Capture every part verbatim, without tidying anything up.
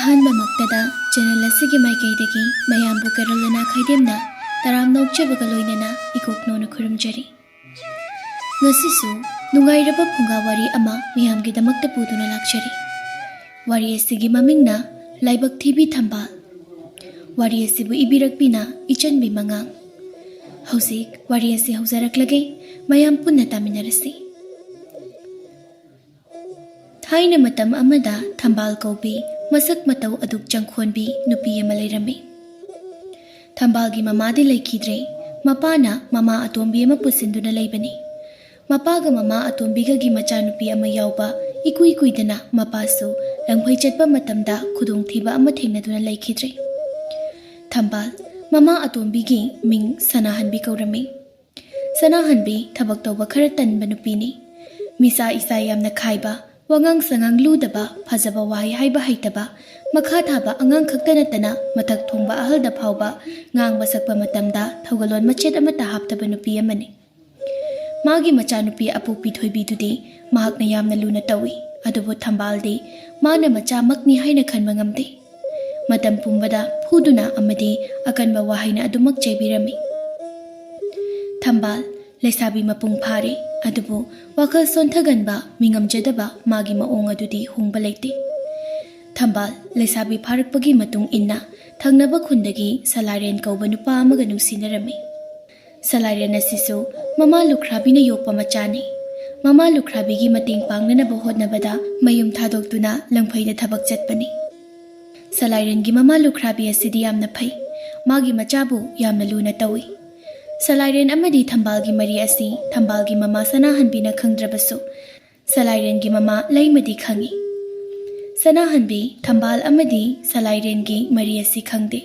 ꯑꯍꯥꯟꯕꯃꯛꯇꯗ channel ꯑꯁꯤꯒꯤ ꯃꯥꯏꯀꯩꯗꯒꯤ ꯃꯌꯥꯝꯕꯨ ꯀꯦꯔꯣꯂꯤꯅꯥ ꯈꯥꯏꯗꯦꯝꯅ ꯇꯔꯥꯝꯅ ꯑꯣꯛꯆꯕꯒ ꯂꯣꯏꯅꯅ ꯏꯀꯣꯛꯅꯣꯅ ꯈꯨꯔꯨꯝꯖꯔꯤ꯫ ꯉꯁꯤꯁꯨ ꯅꯨꯡꯉꯥꯏꯔꯕ ꯐꯨꯡꯒꯥ ꯋꯥꯔꯤ ꯑꯃ ꯃꯌꯥꯝꯒꯤꯗꯃꯛꯇ ꯄꯨꯗꯨꯅ ꯂꯥꯛꯆꯔꯤ꯫ ꯋꯥꯔꯤ ꯑꯁꯤꯒꯤ ꯃꯃꯤꯡꯅ ꯂꯥꯏꯕꯛ ꯊꯤꯕꯤ ꯊꯝꯕꯥꯜ꯫ ꯋꯥꯔꯤ ꯑꯁꯤꯕꯨ ꯏꯕꯤꯔꯛꯄꯤꯅ ꯏꯆꯟꯕꯤ ꯃꯉꯥꯡ꯫ ꯍꯧꯖꯤꯛ ꯋꯥꯔꯤ ꯑꯁꯤ ꯍꯧꯖꯔꯛꯂꯒꯦ, ꯃꯌꯥꯝ ꯄꯨꯟꯅ ꯇꯥꯃꯤꯟꯅꯔꯁꯤ꯫ ꯊꯥꯏꯅ ꯃꯇꯝ ꯑꯃꯗ ꯊꯝꯕꯥꯜ ꯀꯧꯕꯤ ꯃꯁꯛ ꯃꯇꯧ ꯑꯗꯨꯛ ꯆꯪꯈꯣꯟꯕꯤ ꯅꯨꯄꯤ ꯑꯃ ꯂꯩꯔꯝꯃꯤ꯫ ꯊꯝꯕꯥꯜꯒꯤ ꯃꯃꯥꯗꯤ ꯂꯩꯈꯤꯗ꯭ꯔꯦ꯫ ꯃꯄꯥꯅ ꯃꯃꯥ ꯑꯇꯣꯝꯕꯤ ꯑꯃ ꯄꯨꯁꯤꯟꯗꯨꯅ ꯂꯩꯕꯅꯤ꯫ ꯃꯄꯥꯒ ꯃꯃꯥ ꯑꯇꯣꯝꯕꯤꯒꯒꯤ ꯃꯆꯥꯅꯨꯄꯤ ꯑꯃ ꯌꯥꯎꯕ ꯏꯀꯨꯏ ꯀꯨꯏꯗꯅ ꯃꯄꯥꯁꯨ ꯂꯪꯐꯩ ꯆꯠꯄ ꯃꯇꯝꯗ ꯈꯨꯗꯣꯡꯊꯤꯕ ꯑꯃ ꯊꯦꯡꯅꯗꯨꯅ ꯂꯩꯈꯤꯗ꯭ꯔꯦ꯫ ꯊꯝꯕꯥꯜ, ꯃꯃꯥ ꯑꯇꯣꯝꯕꯤꯒꯤ ꯃꯤꯡ ꯁꯅꯥꯍꯟꯕꯤ ꯀꯧꯔꯝꯃꯤ꯫ ꯁꯅꯥꯍꯟꯕꯤ ꯊꯕꯛ ꯇꯧꯕ ꯈꯔ ꯇꯟꯕ ꯅꯨꯄꯤꯅꯤ꯫ ꯃꯤꯁꯥ ꯏꯁꯥ ꯌꯥꯝꯅ ꯈꯥꯏꯕ, ꯋꯥꯉꯥꯡ ꯁꯉꯥꯡ ꯂꯨꯗꯕ, ꯐꯖꯕ ꯋꯥꯍꯩ ꯍꯥꯏꯕ ꯍꯩꯇꯕ, ꯃꯈꯥ ꯊꯥꯕ ꯑꯉꯥꯡ ꯈꯛꯇ ꯅꯠꯇꯅ ꯃꯊꯛ ꯊꯣꯡꯕ ꯑꯍꯜꯗ ꯐꯥꯎꯕ ꯉꯥꯡꯕ ꯁꯛꯄ ꯃꯇꯝꯗ ꯊꯧꯒꯜꯂꯣꯟ ꯃꯆꯦꯠ ꯑꯃꯠꯇ ꯍꯥꯞꯇꯕ ꯅꯨꯄꯤ ꯑꯃꯅꯤ꯫ ꯃꯥꯒꯤ ꯃꯆꯥꯅꯨꯄꯤ ꯑꯄꯣꯛꯄꯤ ꯊꯣꯏꯕꯤꯗꯨꯗꯤ ꯃꯍꯥꯛꯅ ꯌꯥꯝꯅ ꯂꯨꯅ ꯇꯧꯏ, ꯑꯗꯨꯕꯨ ꯊꯝꯕꯥꯜꯗꯤ ꯃꯥꯅ ꯃꯆꯥꯃꯛꯅꯤ ꯍꯥꯏꯅ ꯈꯟꯕ ꯉꯝꯗꯦ꯫ ꯃꯇꯝ ꯄꯨꯝꯕꯗ ꯐꯨꯗꯨꯅ ꯑꯃꯗꯤ ꯑꯀꯟꯕ ꯋꯥꯍꯩꯅ ꯑꯗꯨꯃꯛ ꯆꯩꯕꯤꯔꯝꯃꯤ꯫ ꯊꯝꯕꯥꯜ, ꯂꯩꯁꯥꯕꯤ ꯃꯄꯨꯡ ꯐꯥꯔꯦ, ꯑꯗꯨꯕꯨ ꯋꯥꯈꯜ ꯁꯣꯟꯊꯒꯟꯕ, ꯃꯤꯉꯝꯖꯗꯕ ꯃꯥꯒꯤ ꯃꯑꯣꯡ ꯑꯗꯨꯗꯤ ꯍꯣꯡꯕ ꯂꯩꯇꯦ꯫ ꯊꯝꯕꯥꯜ, ꯂꯩꯁꯥꯕꯤ ꯐꯥꯔꯛꯄꯒꯤ ꯃꯇꯨꯡ ꯏꯟꯅ ꯊꯪꯅꯕ ꯈꯨꯟꯗꯒꯤ ꯁꯂꯥꯏꯔꯦꯟ ꯀꯧꯕ ꯅꯨꯄꯥ ꯑꯃꯒ ꯅꯨꯡꯁꯤꯅꯔꯝꯃꯤ꯫ ꯁꯂꯥꯏꯔꯦꯟ ꯑꯁꯤꯁꯨ ꯃꯃꯥ ꯂꯨꯈ꯭ꯔꯥꯕꯤꯅ ꯌꯣꯛꯄ ꯃꯆꯥꯅꯤ꯫ ꯃꯃꯥ ꯂꯨꯈ꯭ꯔꯥꯕꯤꯒꯤ ꯃꯇꯦꯡ ꯄꯥꯡꯅꯅꯕ ꯍꯣꯠꯅꯕꯗ ꯃꯌꯨꯝ ꯊꯥꯗꯣꯛꯇꯨꯅ ꯂꯪꯐꯩꯗ ꯊꯕꯛ ꯆꯠꯄꯅꯤ꯫ ꯁꯂꯥꯏꯔꯦꯟꯒꯤ ꯃꯃꯥ ꯂꯨꯈ꯭ꯔꯥꯕꯤ ꯑꯁꯤꯗꯤ ꯌꯥꯝꯅ ꯐꯩ꯫ ꯃꯥꯒꯤ ꯃꯆꯥꯕꯨ ꯌꯥꯝꯅ ꯂꯨꯅ ꯇꯧꯏ꯫ ꯁꯂꯥꯏꯔꯦꯟ ꯑꯃꯗꯤ ꯊꯝꯕꯥꯜꯒꯤ ꯃꯔꯤ ꯑꯁꯤ ꯊꯝꯕꯥꯜꯒꯤ ꯃꯃꯥ ꯁꯅꯥꯍꯟꯕꯤꯅ ꯈꯪꯗ꯭ꯔꯕꯁꯨ, ꯁꯂꯥꯏꯔꯦꯟꯒꯤ ꯃꯃꯥ ꯂꯩꯃꯗꯤ ꯈꯪꯏ꯫ ꯁꯅꯥꯍꯟꯕꯤ, ꯊꯝꯕꯥꯜ ꯑꯃꯗꯤ ꯁꯂꯥꯏꯔꯦꯟꯒꯤ ꯃꯔꯤ ꯑꯁꯤ ꯈꯪꯗꯦ꯫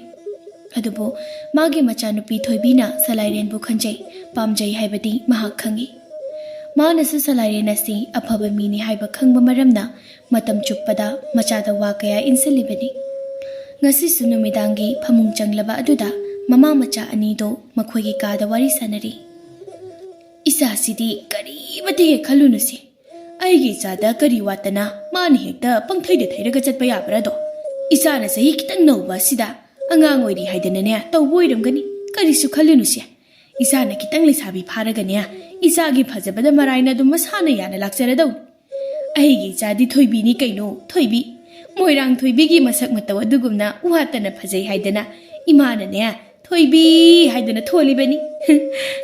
ꯑꯗꯨꯕꯨ ꯃꯥꯒꯤ ꯃꯆꯥꯅꯨꯄꯤ ꯊꯣꯏꯕꯤꯅ ꯁꯂꯥꯏꯔꯦꯟꯕꯨ ꯈꯟꯖꯩ, ꯄꯥꯝꯖꯩ ꯍꯥꯏꯕꯗꯤ ꯃꯍꯥꯛ ꯈꯪꯏ꯫ ꯃꯥꯅꯁꯨ ꯁꯂꯥꯏꯔꯦꯟ ꯑꯁꯤ ꯑꯐꯕ ꯃꯤꯅꯤ ꯍꯥꯏꯕ ꯈꯪꯕ ꯃꯔꯝꯅ ꯃꯇꯝ ꯆꯨꯞꯄꯗ ꯃꯆꯥꯗ ꯋꯥ ꯀꯌꯥ ꯏꯟꯁꯤꯜꯂꯤꯕꯅꯤ꯫ ꯉꯁꯤꯁꯨ ꯅꯨꯃꯤꯗꯥꯡꯒꯤ ꯐꯃꯨꯡ ꯆꯪꯂꯕ ꯑꯗꯨꯗ ꯃꯃꯥ ꯃꯆꯥ ꯑꯅꯤꯗꯣ ꯃꯈꯣꯏꯒꯤ ꯀꯥꯗ ꯋꯥꯔꯤ ꯁꯥꯟꯅꯔꯤ꯫ "ꯏꯆꯥꯁꯤꯗꯤ ꯀꯔꯤꯃꯠꯇ ꯍꯦꯛ ꯈꯜꯂꯨꯅꯨꯁꯦ꯫ ꯑꯩꯒꯤ ꯏꯆꯥꯗ ꯀꯔꯤ ꯋꯥꯠꯇꯅ ꯃꯥꯅ ꯍꯦꯛꯇ ꯄꯪꯊꯩꯗ ꯊꯩꯔꯒ ꯆꯠꯄ ꯌꯥꯕ꯭ꯔꯥꯗꯣ? ꯏꯆꯥꯅ ꯆꯍꯤ ꯈꯤꯇꯪ ꯅꯧꯕ ꯑꯁꯤꯗ ꯑꯉꯥꯡ ꯑꯣꯏꯔꯤ ꯍꯥꯏꯗꯅꯅꯦ ꯇꯧꯕ ꯑꯣꯏꯔꯝꯒꯅꯤ꯫ ꯀꯔꯤꯁꯨ ꯈꯜꯂꯨꯅꯨꯁꯦ꯫ ꯏꯆꯥꯅ ꯈꯤꯇꯪ ꯂꯩꯁꯥꯕꯤ ꯐꯥꯔꯒꯅꯦ, ꯏꯆꯥꯒꯤ ꯐꯖꯕꯗ ꯃꯔꯥꯏꯅ ꯑꯗꯨꯝ ꯃꯁꯥꯅ ꯌꯥꯅ ꯂꯥꯛꯆꯔꯗꯧꯅꯤ꯫ ꯑꯩꯒꯤ ꯏꯆꯥꯗꯤ ꯊꯣꯏꯕꯤꯅꯤ ꯀꯩꯅꯣ, ꯊꯣꯏꯕꯤ꯫ ꯃꯣꯏꯔꯥꯡ ꯊꯣꯏꯕꯤꯒꯤ ꯃꯁꯛ ꯃꯇꯧ ꯑꯗꯨꯒꯨꯝꯅ ꯋꯥꯠꯇꯅ ꯐꯖꯩ ꯍꯥꯏꯗꯅ ꯏꯃꯥꯅꯅꯦ ꯊꯣꯏꯕꯤ ꯍꯥꯏꯗꯨꯅ ꯊꯣꯜꯂꯤꯕꯅꯤ꯫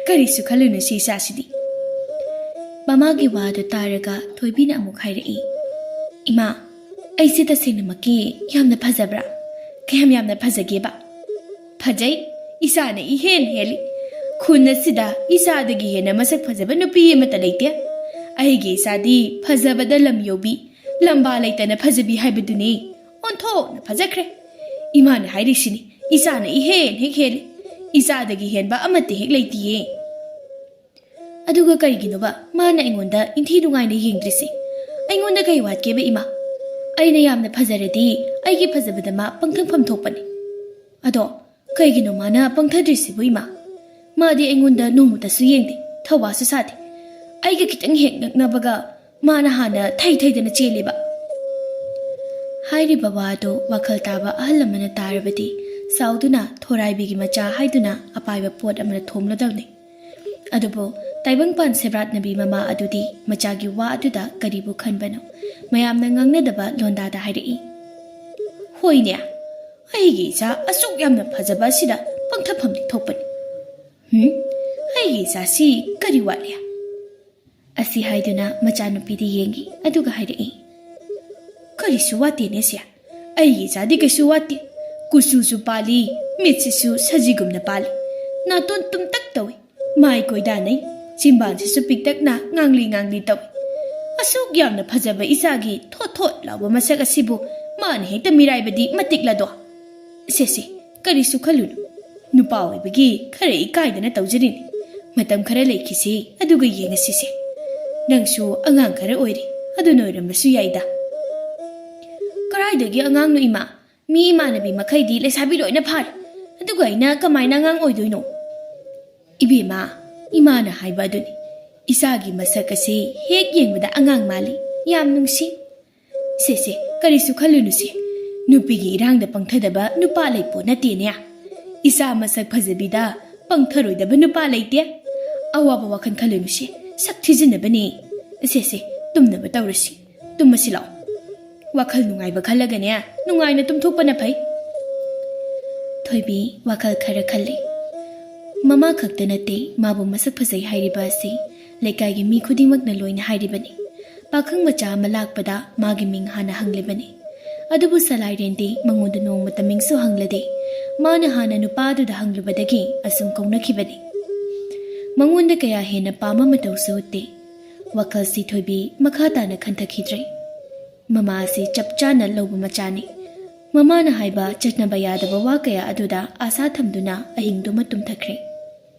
ꯀꯔꯤꯁꯨ ꯈꯜꯂꯨꯅꯨꯁꯤ ꯏꯆꯥꯁꯤꯗꯤ꯫ ꯃꯃꯥꯒꯤ ꯋꯥꯗꯨ ꯇꯥꯔꯒ ꯊꯣꯏꯕꯤꯅ ꯑꯃꯨꯛ ꯍꯥꯏꯔꯛꯏ, "ꯏꯃꯥ, ꯑꯩꯁꯦ ꯇꯁꯦꯡꯅꯃꯛꯀꯤ ꯌꯥꯝꯅ ꯐꯖꯕ꯭ꯔꯥ? ꯀꯌꯥꯝ ꯌꯥꯝꯅ ꯐꯖꯒꯦꯕ?" "ꯐꯖꯩ, ꯏꯆꯥꯅ ꯏꯍꯦꯟ ꯍꯦꯜꯂꯤ꯫ ꯈꯨꯟ ꯑꯁꯤꯗ ꯏꯆꯥꯗꯒꯤ ꯍꯦꯟꯅ ꯃꯁꯛ ꯐꯖꯕ ꯅꯨꯄꯤ ꯑꯃꯠꯇ ꯂꯩꯇꯦ꯫ ꯑꯩꯒꯤ ꯏꯆꯥꯗꯤ ꯐꯖꯕꯗ ꯂꯝ ꯌꯧꯕꯤ, ꯂꯝꯕꯥ ꯂꯩꯇꯅ ꯐꯖꯕꯤ ꯍꯥꯏꯕꯗꯨꯅꯤ꯫ ꯑꯣꯟꯊꯣꯛꯅ ꯐꯖꯈ꯭ꯔꯦ꯫ ꯏꯃꯥꯅ ꯍꯥꯏꯔꯤꯁꯤꯅꯤ, ꯏꯆꯥꯅ ꯏꯍꯦꯟ ꯍꯦꯛ ꯍꯦꯜꯂꯤ꯫ ꯏꯆꯥꯗꯒꯤ ꯍꯦꯟꯕ ꯑꯃꯠꯇ ꯍꯦꯛ ꯂꯩꯇꯤꯌꯦ꯫ ꯑꯗꯨꯒ ꯀꯔꯤꯒꯤꯅꯣꯕ ꯃꯥꯅ ꯑꯩꯉꯣꯟꯗ ꯏꯟꯊꯤ ꯅꯨꯡꯉꯥꯏꯅ ꯌꯦꯡꯗ꯭ꯔꯤꯁꯦ? ꯑꯩꯉꯣꯟꯗ ꯀꯩ ꯋꯥꯠꯀꯦꯕ ꯏꯃꯥ? ꯑꯩꯅ ꯌꯥꯝꯅ ꯐꯖꯔꯗꯤ ꯑꯩꯒꯤ ꯐꯖꯕꯗ ꯃꯥ ꯄꯪꯊꯪꯐꯝ ꯊꯣꯛꯄꯅꯤ꯫ ꯑꯗꯣ ꯀꯩꯒꯤꯅꯣ ꯃꯥꯅ ꯄꯪꯊꯗ꯭ꯔꯤꯁꯤꯕꯨ ꯏꯃꯥ? ꯃꯥꯗꯤ ꯑꯩꯉꯣꯟꯗ ꯅꯣꯡꯃꯇꯁꯨ ꯌꯦꯡꯗꯦ, ꯊꯧꯋꯥꯁꯨ ꯁꯥꯗꯦ꯫ ꯑꯩꯒ ꯈꯤꯇꯪ ꯍꯦꯛ ꯅꯛꯅꯕꯒ ꯃꯥꯅ ꯍꯥꯟꯅ ꯊꯩ ꯊꯩꯗꯅ ꯆꯦꯜꯂꯤꯕ꯫" ꯍꯥꯏꯔꯤꯕ ꯋꯥꯗꯨ ꯋꯥꯈꯜ ꯇꯥꯕ ꯑꯍꯜ ꯑꯃꯅ ꯇꯥꯔꯕꯗꯤ ꯁꯥꯎꯗꯨꯅ ꯊꯣꯔꯥꯏꯕꯤꯒꯤ ꯃꯆꯥ ꯍꯥꯏꯗꯨꯅ ꯑꯄꯥꯏꯕ ꯄꯣꯠ ꯑꯃꯅ ꯊꯣꯝꯂꯗꯧꯅꯤ꯫ ꯑꯗꯨꯕꯨ ꯇꯥꯏꯕꯪꯄꯥꯟ ꯁꯦꯕ꯭ꯔꯥꯠꯅꯕꯤ ꯃꯃꯥ ꯑꯗꯨꯗꯤ ꯃꯆꯥꯒꯤ ꯋꯥ ꯑꯗꯨꯗ ꯀꯔꯤꯕꯨ ꯈꯟꯕꯅꯣ? ꯃꯌꯥꯝꯅ ꯉꯥꯡꯅꯗꯕ ꯂꯣꯟꯗꯥꯗ ꯍꯥꯏꯔꯛꯏ, "ꯍꯣꯏꯅꯦ, ꯑꯩꯒꯤ ꯏꯆꯥ ꯑꯁꯨꯛ ꯌꯥꯝꯅ ꯐꯖꯕ ꯑꯁꯤꯗ ꯄꯪꯊꯐꯝꯗꯤ ꯊꯣꯛꯄꯅꯤ꯫ ꯍꯨꯝ, ꯑꯩꯒꯤ ꯏꯆꯥꯁꯤ ꯀꯔꯤ ꯋꯥꯠꯂꯤ?" ꯑꯁꯤ ꯍꯥꯏꯗꯨꯅ ꯃꯆꯥꯅꯨꯄꯤꯗ ꯌꯦꯡꯉꯤ, ꯑꯗꯨꯒ ꯍꯥꯏꯔꯛꯏ, "ꯀꯔꯤꯁꯨ ꯋꯥꯠꯇꯦꯅꯦ ꯁꯦ꯫ ꯑꯩꯒꯤ ꯏꯆꯥꯗꯤ ꯀꯩꯁꯨ ꯋꯥꯠꯇꯦ꯫ ꯀꯨꯆꯨꯁꯨ ꯄꯥꯜꯂꯤ, ꯃꯤꯠꯁꯤꯁꯨ ꯁꯖꯤꯒꯨꯝꯅ ꯄꯥꯜꯂꯤ꯫ ꯅꯥꯇꯣꯟ ꯇꯨꯝꯇꯛ ꯇꯧꯏ, ꯃꯥꯏ ꯀꯣꯏꯗꯥꯅꯩ, ꯆꯤꯝꯕꯥꯜꯁꯤꯁꯨ ꯄꯤꯛꯇꯛꯅ ꯉꯥꯡꯂꯤ ꯉꯥꯡꯂꯤ ꯇꯧꯏ꯫ ꯑꯁꯨꯛ ꯌꯥꯝꯅ ꯐꯖꯕ ꯏꯆꯥꯒꯤ ꯊꯣꯠ ꯊꯣꯠ ꯂꯥꯎꯕ ꯃꯁꯛ ꯑꯁꯤꯕꯨ ꯃꯥꯅ ꯍꯦꯛꯇ ꯃꯤꯔꯥꯏꯕꯗꯤ ꯃꯇꯤꯛꯂꯗꯣ? ꯁꯦ ꯁꯦ, ꯀꯔꯤꯁꯨ ꯈꯜꯂꯨꯅꯨ꯫ ꯅꯨꯄꯥ ꯑꯣꯏꯕꯒꯤ ꯈꯔ ꯏꯀꯥꯏꯗꯅ ꯇꯧꯖꯔꯤꯅꯤ꯫ ꯃꯇꯝ ꯈꯔ ꯂꯩꯈꯤꯁꯤ, ꯑꯗꯨꯒ ꯌꯦꯡꯉꯁꯤꯁꯦ꯫ ꯅꯪꯁꯨ ꯑꯉꯥꯡ ꯈꯔ ꯑꯣꯏꯔꯤ, ꯑꯗꯨꯅ ꯑꯣꯏꯔꯝꯕꯁꯨ ꯌꯥꯏꯗ꯫" "ꯀꯗꯥꯏꯗꯒꯤ ꯑꯉꯥꯡꯅꯣ ꯏꯃꯥ? ꯃꯤ ꯏꯃꯥꯟꯅꯕꯤ ꯃꯈꯩꯗꯤ ꯂꯩꯁꯥꯕꯤ ꯂꯣꯏꯅ ꯐꯥꯔꯦ꯫ ꯑꯗꯨꯒ ꯑꯩꯅ ꯀꯃꯥꯏꯅ ꯑꯉꯥꯡ ꯑꯣꯏꯗꯣꯏꯅꯣ?" "ꯏꯕꯦꯝꯃ, ꯏꯃꯥꯅ ꯍꯥꯏꯕ ꯑꯗꯨꯅꯤ꯫ ꯏꯆꯥꯒꯤ ꯃꯁꯛ ꯑꯁꯤ ꯍꯦꯛ ꯌꯦꯡꯕꯗ ꯑꯉꯥꯡ ꯃꯥꯜꯂꯤ꯫ ꯌꯥꯝ ꯅꯨꯡꯁꯤ꯫" "ꯁꯦ ꯁꯦ, ꯀꯔꯤꯁꯨ ꯈꯜꯂꯨꯅꯨꯁꯦ꯫ ꯅꯨꯄꯤꯒꯤ ꯏꯔꯥꯡꯗ ꯄꯪꯊꯗꯕ ꯅꯨꯄꯥ ꯂꯩꯄꯣ ꯅꯠꯇꯦꯅꯦ꯫ ꯏꯆꯥ ꯃꯁꯛ ꯐꯖꯕꯤꯗ ꯄꯪꯊꯔꯣꯏꯗꯕ ꯅꯨꯄꯥ ꯂꯩꯇꯦ꯫ ꯑꯋꯥꯕ ꯋꯥꯈꯜ ꯈꯜꯂꯨꯅꯨꯁꯦ, ꯁꯛ ꯊꯤꯖꯤꯟꯅꯕꯅꯦ꯫ ꯁꯦ ꯁꯦ, ꯇꯨꯝꯅꯕ ꯇꯧꯔꯁꯤ꯫ ꯇꯨꯝꯃꯁꯤ ꯂꯥꯛꯑꯣ꯫ ꯋꯥꯈꯜ ꯅꯨꯡꯉꯥꯏꯕ ꯈꯜꯂꯒꯅꯦ, ꯅꯨꯡꯉꯥꯏꯅ ꯇꯨꯝꯊꯣꯛꯄꯅ ꯐꯩ꯫ ꯊꯣꯏꯕꯤ ꯋꯥꯈꯜ ꯈꯔ ꯈꯜꯂꯤ꯫ ꯃꯃꯥ ꯈꯛꯇ ꯅꯠꯇꯦ ꯃꯥꯕꯨ ꯃꯁꯛ ꯐꯖꯩ ꯍꯥꯏꯔꯤꯕ ꯑꯁꯤ, ꯂꯩꯀꯥꯏꯒꯤ ꯃꯤ ꯈꯨꯗꯤꯡꯃꯛꯅ ꯂꯣꯏꯅ ꯍꯥꯏꯔꯤꯕꯅꯤ꯫ ꯄꯥꯈꯪ ꯃꯆꯥ ꯑꯃ ꯂꯥꯛꯄꯗ ꯃꯥꯒꯤ ꯃꯤꯡ ꯍꯥꯟꯅ ꯍꯪꯂꯤꯕꯅꯤ꯫ ꯑꯗꯨꯕꯨ ꯁꯂꯥꯏꯔꯦꯟꯗꯤ ꯃꯉꯣꯟꯗ ꯅꯣꯡꯃꯇ ꯃꯤꯡꯁꯨ ꯍꯪꯂꯗꯦ꯫ ꯃꯥꯅ ꯍꯥꯟꯅ ꯅꯨꯄꯥꯗꯨꯗ ꯍꯪꯂꯨꯕꯗꯒꯤ ꯑꯁꯨꯝ ꯀꯧꯅꯈꯤꯕꯅꯤ꯫ ꯃꯉꯣꯟꯗ ꯀꯌꯥ ꯍꯦꯟꯅ ꯄꯥꯝꯕ ꯃꯇꯧꯁꯨ ꯎꯠꯇꯦ꯫ ꯋꯥꯈꯜꯁꯤ ꯊꯣꯏꯕꯤ ꯃꯈꯥ ꯇꯥꯅ ꯈꯟꯊꯈꯤꯗ꯭ꯔꯦ꯫ ꯃꯃꯥ ꯑꯁꯤ ꯆꯞ ꯆꯥꯅ ꯂꯧꯕ ꯃꯆꯥꯅꯤ꯫ ꯃꯃꯥꯅ ꯍꯥꯏꯕ ꯆꯠꯅꯕ ꯌꯥꯗꯕ ꯋꯥ ꯀꯌꯥ ꯑꯗꯨꯗ ꯑꯥꯁꯥ ꯊꯝꯗꯨꯅ ꯑꯍꯤꯡꯗꯨꯃ ꯇꯨꯝꯊꯈ꯭ꯔꯦ꯫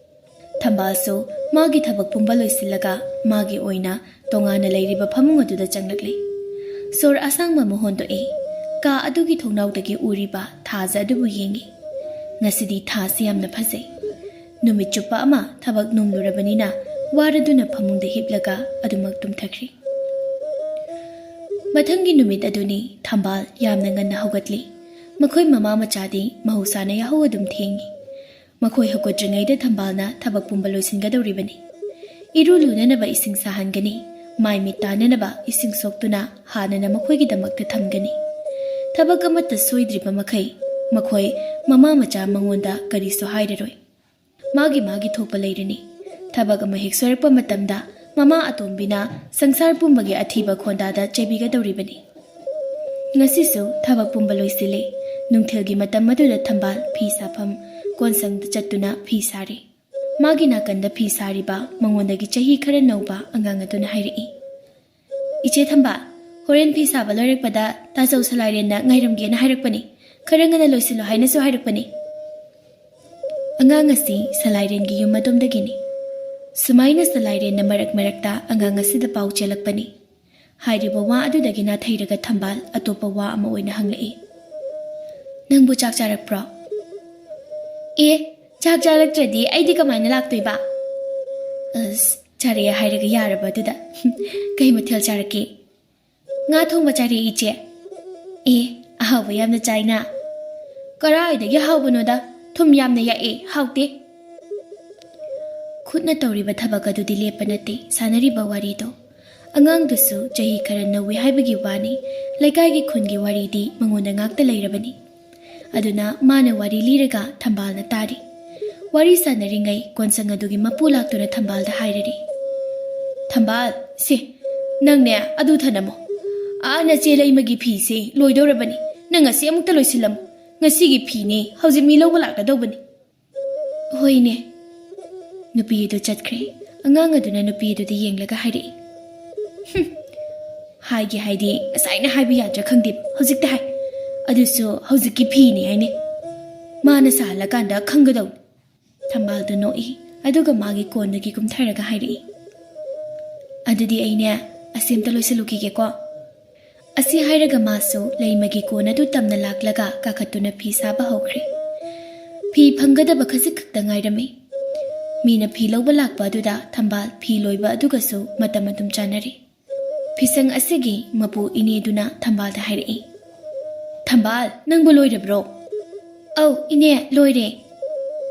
ꯊꯝꯕꯥꯜꯁꯨ ꯃꯥꯒꯤ ꯊꯕꯛ ꯄꯨꯝꯕ ꯂꯣꯏꯁꯤꯜꯂꯒ ꯃꯥꯒꯤ ꯑꯣꯏꯅ ꯇꯣꯉꯥꯟꯅ ꯂꯩꯔꯤꯕ ꯐꯃꯨꯡ ꯑꯗꯨꯗ ꯆꯪꯂꯛꯂꯦ꯫ ꯁꯣꯔ ꯑꯁꯥꯡꯕ ꯑꯃ ꯍꯣꯟꯗꯣꯛꯏ꯫ ꯀꯥ ꯑꯗꯨꯒꯤ ꯊꯣꯡꯅꯥꯎꯗꯒꯤ ꯎꯔꯤꯕ ꯊꯥꯖ ꯑꯗꯨꯕꯨ ꯌꯦꯡꯏ꯫ ꯉꯁꯤꯗꯤ ꯊꯥꯁꯤ ꯌꯥꯝꯅ ꯐꯖꯩ꯫ ꯅꯨꯃꯤꯠ ꯆꯨꯞꯄ ꯑꯃ ꯊꯕꯛ ꯅꯣꯝꯂꯨꯔꯕꯅꯤꯅ ꯋꯥꯔꯗꯨꯅ ꯐꯃꯨꯡꯗ ꯍꯤꯞꯂꯒ ꯑꯗꯨꯃꯛ ꯇꯨꯝꯊꯈ꯭ꯔꯦ꯫ ꯃꯊꯪꯒꯤ ꯅꯨꯃꯤꯠ ꯑꯗꯨꯅꯤ ꯊꯝꯕꯥꯜ ꯌꯥꯝꯅ ꯉꯟꯅ ꯍꯧꯒꯠꯂꯤ꯫ ꯃꯈꯣꯏ ꯃꯃꯥ ꯃꯆꯥꯗꯤ ꯃꯍꯧꯁꯥꯅ ꯌꯥꯍꯧ ꯑꯗꯨꯝ ꯊꯦꯡꯏ꯫ ꯃꯈꯣꯏ ꯍꯧꯒꯠꯇ꯭ꯔꯤꯉꯩꯗ ꯊꯝꯕꯥꯜꯅ ꯊꯕꯛ ꯄꯨꯝꯕ ꯂꯣꯏꯁꯤꯟꯒꯗꯧꯔꯤꯕꯅꯤ꯫ ꯏꯔꯨ ꯂꯨꯅꯅꯕ ꯏꯁꯤꯡ ꯁꯥꯍꯟꯒꯅꯤ, ꯃꯥꯏ ꯃꯤꯠ ꯇꯥꯅꯅꯕ ꯏꯁꯤꯡ ꯁꯣꯛꯇꯨꯅ ꯍꯥꯟꯅꯅ ꯃꯈꯣꯏꯒꯤꯗꯃꯛꯇ ꯊꯝꯒꯅꯤ꯫ ꯊꯕꯛ ꯑꯃꯠꯇ ꯁꯣꯏꯗ꯭ꯔꯤꯕ ꯃꯈꯩ ꯃꯈꯣꯏ ꯃꯃꯥ ꯃꯆꯥ ꯃꯉꯣꯟꯗ ꯀꯔꯤꯁꯨ ꯍꯥꯏꯔꯔꯣꯏ꯫ ꯃꯥꯒꯤ ꯃꯥꯒꯤ ꯊꯣꯛꯄ ꯂꯩꯔꯅꯤ꯫ ꯊꯕꯛ ꯑꯃ ꯍꯦꯛ ꯁꯣꯏꯔꯛꯄ ꯃꯇꯝꯗ ꯃꯃꯥ ꯑꯇꯣꯝꯕꯤꯅ ꯁꯪꯁꯥꯔ ꯄꯨꯝꯕꯒꯤ ꯑꯊꯤꯕ ꯈꯣꯟꯗꯥꯗ ꯆꯩꯕꯤꯒꯗꯧꯔꯤꯕꯅꯤ꯫ ꯉꯁꯤꯁꯨ ꯊꯕꯛ ꯄꯨꯝꯕ ꯂꯣꯏꯁꯤꯜꯂꯦ꯫ ꯅꯨꯡꯊꯤꯜꯒꯤ ꯃꯇꯝ ꯑꯗꯨꯗ ꯊꯝꯕꯥꯜ ꯐꯤ ꯁꯥꯐꯝ ꯀꯣꯟꯁꯪꯗ ꯆꯠꯇꯨꯅ ꯐꯤ ꯁꯥꯔꯤ꯫ ꯃꯥꯒꯤ ꯅꯥꯀꯟꯗ ꯐꯤ ꯁꯥꯔꯤꯕ ꯃꯉꯣꯟꯗꯒꯤ ꯆꯍꯤ ꯈꯔ ꯅꯧꯕ ꯑꯉꯥꯡ ꯑꯗꯨꯅ ꯍꯥꯏꯔꯛꯏ, "ꯏꯆꯦ ꯊꯝꯕꯥꯜ, ꯍꯣꯔꯦꯟ ꯐꯤ ꯁꯥꯕ ꯂꯣꯏꯔꯛꯄꯗ ꯇꯥꯖꯧ ꯁꯂꯥꯏꯔꯦꯟꯅ ꯉꯥꯏꯔꯝꯒꯦꯅ ꯍꯥꯏꯔꯛꯄꯅꯤ꯫ ꯈꯔ ꯉꯟꯅ ꯂꯣꯏꯁꯤꯜꯂꯣ ꯍꯥꯏꯅꯁꯨ ꯍꯥꯏꯔꯛꯄꯅꯤ꯫" ꯑꯉꯥꯡ ꯑꯁꯤ ꯁꯂꯥꯏꯔꯦꯟꯒꯤ ꯌꯨꯝ ꯑꯗꯣꯝꯗꯒꯤꯅꯤ꯫ ꯁꯨꯃꯥꯏꯅ ꯁꯂꯥꯏꯔꯦꯟꯅ ꯃꯔꯛ ꯃꯔꯛꯇ ꯑꯉꯥꯡ ꯑꯁꯤꯗ ꯄꯥꯎ ꯆꯦꯜꯂꯛꯄꯅꯤ꯫ ꯍꯥꯏꯔꯤꯕ ꯋꯥ ꯑꯗꯨꯗꯒꯤ ꯅꯥꯊꯩꯔꯒ ꯊꯝꯕꯥꯜ ꯑꯇꯣꯞꯄ ꯋꯥ ꯑꯃ ꯑꯣꯏꯅ ꯍꯪꯂꯛꯏ, "ꯅꯪꯕꯨ ꯆꯥꯛ ꯆꯥꯔꯛꯄ꯭ꯔꯣ?" "ꯑꯦ, ꯆꯥꯛ ꯆꯥꯔꯛꯇ꯭ꯔꯗꯤ ꯑꯩꯗꯤ ꯀꯃꯥꯏꯅ ꯂꯥꯛꯇꯣꯏꯕ?" "ꯑꯁ, ꯆꯥꯔꯛꯑꯦ ꯍꯥꯏꯔꯒ ꯌꯥꯔꯕ ꯑꯗꯨꯗ?" "ꯀꯩ ꯃꯊꯦꯜ ꯆꯥꯔꯛꯀꯦ?" "ꯉꯥ ꯊꯣꯡꯕ ꯆꯥꯔꯛꯑꯦ, ꯏꯆꯦ꯫" "ꯑꯦ, ꯍꯥꯎꯕ ꯌꯥꯝꯅ ꯆꯥꯏꯅ꯫ ꯀꯔꯥꯏꯗꯒꯤ ꯍꯥꯎꯕꯅꯣꯗ, ꯊꯨꯝ ꯌꯥꯝꯅ ꯌꯥꯛꯑꯦ, ꯍꯥꯎꯇꯦ꯫ ꯈꯨꯠꯅ ꯇꯧꯔꯤꯕ ꯊꯕꯛ ꯑꯗꯨꯗꯤ ꯂꯦꯞꯄ ꯅꯠꯇꯦ, ꯁꯥꯟꯅꯔꯤꯕ ꯋꯥꯔꯤꯗꯣ꯫ ꯑꯉꯥꯡꯗꯨꯁꯨ ꯆꯍꯤ ꯈꯔ ꯅꯧꯏ ꯍꯥꯏꯕꯒꯤ ꯋꯥꯅꯤ, ꯂꯩꯀꯥꯏꯒꯤ ꯈꯨꯟꯒꯤ ꯋꯥꯔꯤꯗꯤ ꯃꯉꯣꯟꯗ ꯉꯥꯛꯇ ꯂꯩꯔꯕꯅꯤ꯫ ꯑꯗꯨꯅ ꯃꯥꯅ ꯋꯥꯔꯤ ꯂꯤꯔꯒ ꯊꯝꯕꯥꯜꯅ ꯇꯥꯔꯤ꯫ ꯋꯥꯔꯤ ꯁꯥꯟꯅꯔꯤꯉꯩ ꯀꯣꯟꯁꯪ ꯑꯗꯨꯒꯤ ꯃꯄꯨ ꯂꯥꯛꯇꯨꯅ ꯊꯝꯕꯥꯜꯗ ꯍꯥꯏꯔꯔꯤ, "ꯊꯝꯕꯥꯜ, ꯁꯦ, ꯅꯪꯅꯦ ꯑꯗꯨ ꯊꯅꯝꯃꯣ꯫ ꯑꯥ, ꯅꯆꯦ ꯂꯩꯃꯒꯤ ꯐꯤꯁꯦ ꯂꯣꯏꯗꯧꯔꯕꯅꯤ꯫ ꯅꯪ ꯉꯁꯤ ꯑꯃꯨꯛꯇ ꯂꯣꯏꯁꯤꯜꯂꯝꯃꯨ꯫ ꯉꯁꯤꯒꯤ ꯐꯤꯅꯦ, ꯍꯧꯖꯤꯛ ꯃꯤ ꯂꯧꯕ ꯂꯥꯛꯀꯗꯧꯕꯅꯤ꯫" "ꯍꯣꯏꯅꯦ꯫" ꯅꯨꯄꯤ ꯑꯗꯨ ꯆꯠꯈ꯭ꯔꯦ꯫ ꯑꯉꯥꯡ ꯑꯗꯨꯅ ꯅꯨꯄꯤ ꯑꯗꯨꯗ ꯌꯦꯡꯂꯒ ꯍꯥꯏꯔꯛꯏ, "ꯍꯨꯝ, ꯍꯥꯏꯒꯦ ꯍꯥꯏꯗꯤ ꯉꯁꯥꯏꯅ ꯍꯥꯏꯕ ꯌꯥꯗ꯭ꯔꯥ ꯈꯪꯗꯦ, ꯍꯧꯖꯤꯛꯇ ꯍꯥꯏ꯫ ꯑꯗꯨꯁꯨ ꯍꯧꯖꯤꯛꯀꯤ ꯐꯤꯅꯦ ꯍꯥꯏꯅꯦ꯫ ꯃꯥꯅ ꯁꯥꯍꯜꯂꯀꯥꯟꯗ ꯈꯪꯒꯗꯧꯅꯤ꯫" ꯊꯝꯕꯥꯜꯗꯨ ꯅꯣꯛꯏ, ꯑꯗꯨꯒ ꯃꯥꯒꯤ ꯀꯣꯟꯗꯒꯤ ꯀꯨꯝꯊꯔꯒ ꯍꯥꯏꯔꯛꯏ, "ꯑꯗꯨꯗꯤ ꯑꯩꯅꯦ ꯑꯁꯤ ꯑꯝꯇ ꯂꯣꯏꯁꯤꯜꯂꯨꯈꯤꯒꯦꯀꯣ꯫" ꯑꯁꯤ ꯍꯥꯏꯔꯒ ꯃꯥꯁꯨ ꯂꯩꯃꯒꯤ ꯀꯣꯟ ꯑꯗꯨ ꯇꯝꯅ ꯂꯥꯛꯂꯒ ꯀꯥꯈꯠꯇꯨꯅ ꯐꯤ ꯁꯥꯕ ꯍꯧꯈ꯭ꯔꯦ꯫ ꯐꯤ ꯐꯪꯒꯗꯕ ꯈꯖꯤꯛ ꯈꯛꯇ ꯉꯥꯏꯔꯝꯃꯤ꯫ ꯃꯤꯅ ꯐꯤ ꯂꯧꯕ ꯂꯥꯛꯄ ꯑꯗꯨꯗ ꯊꯝꯕꯥꯜ ꯐꯤ ꯂꯣꯏꯕ ꯑꯗꯨꯒꯁꯨ ꯃꯇꯝ ꯑꯗꯨꯝ ꯆꯥꯟꯅꯔꯤ꯫ ꯐꯤꯁꯪ ꯑꯁꯤꯒꯤ ꯃꯄꯨ ꯏꯅꯦꯗꯨꯅ ꯊꯝꯕꯥꯜꯗ ꯍꯥꯏꯔꯛꯏ, "ꯊꯝꯕꯥꯜ, ꯅꯪꯕꯨ ꯂꯣꯏꯔꯕ꯭ꯔꯣ?" "ꯑꯧ, ꯏꯅꯦ, ꯂꯣꯏꯔꯦ꯫"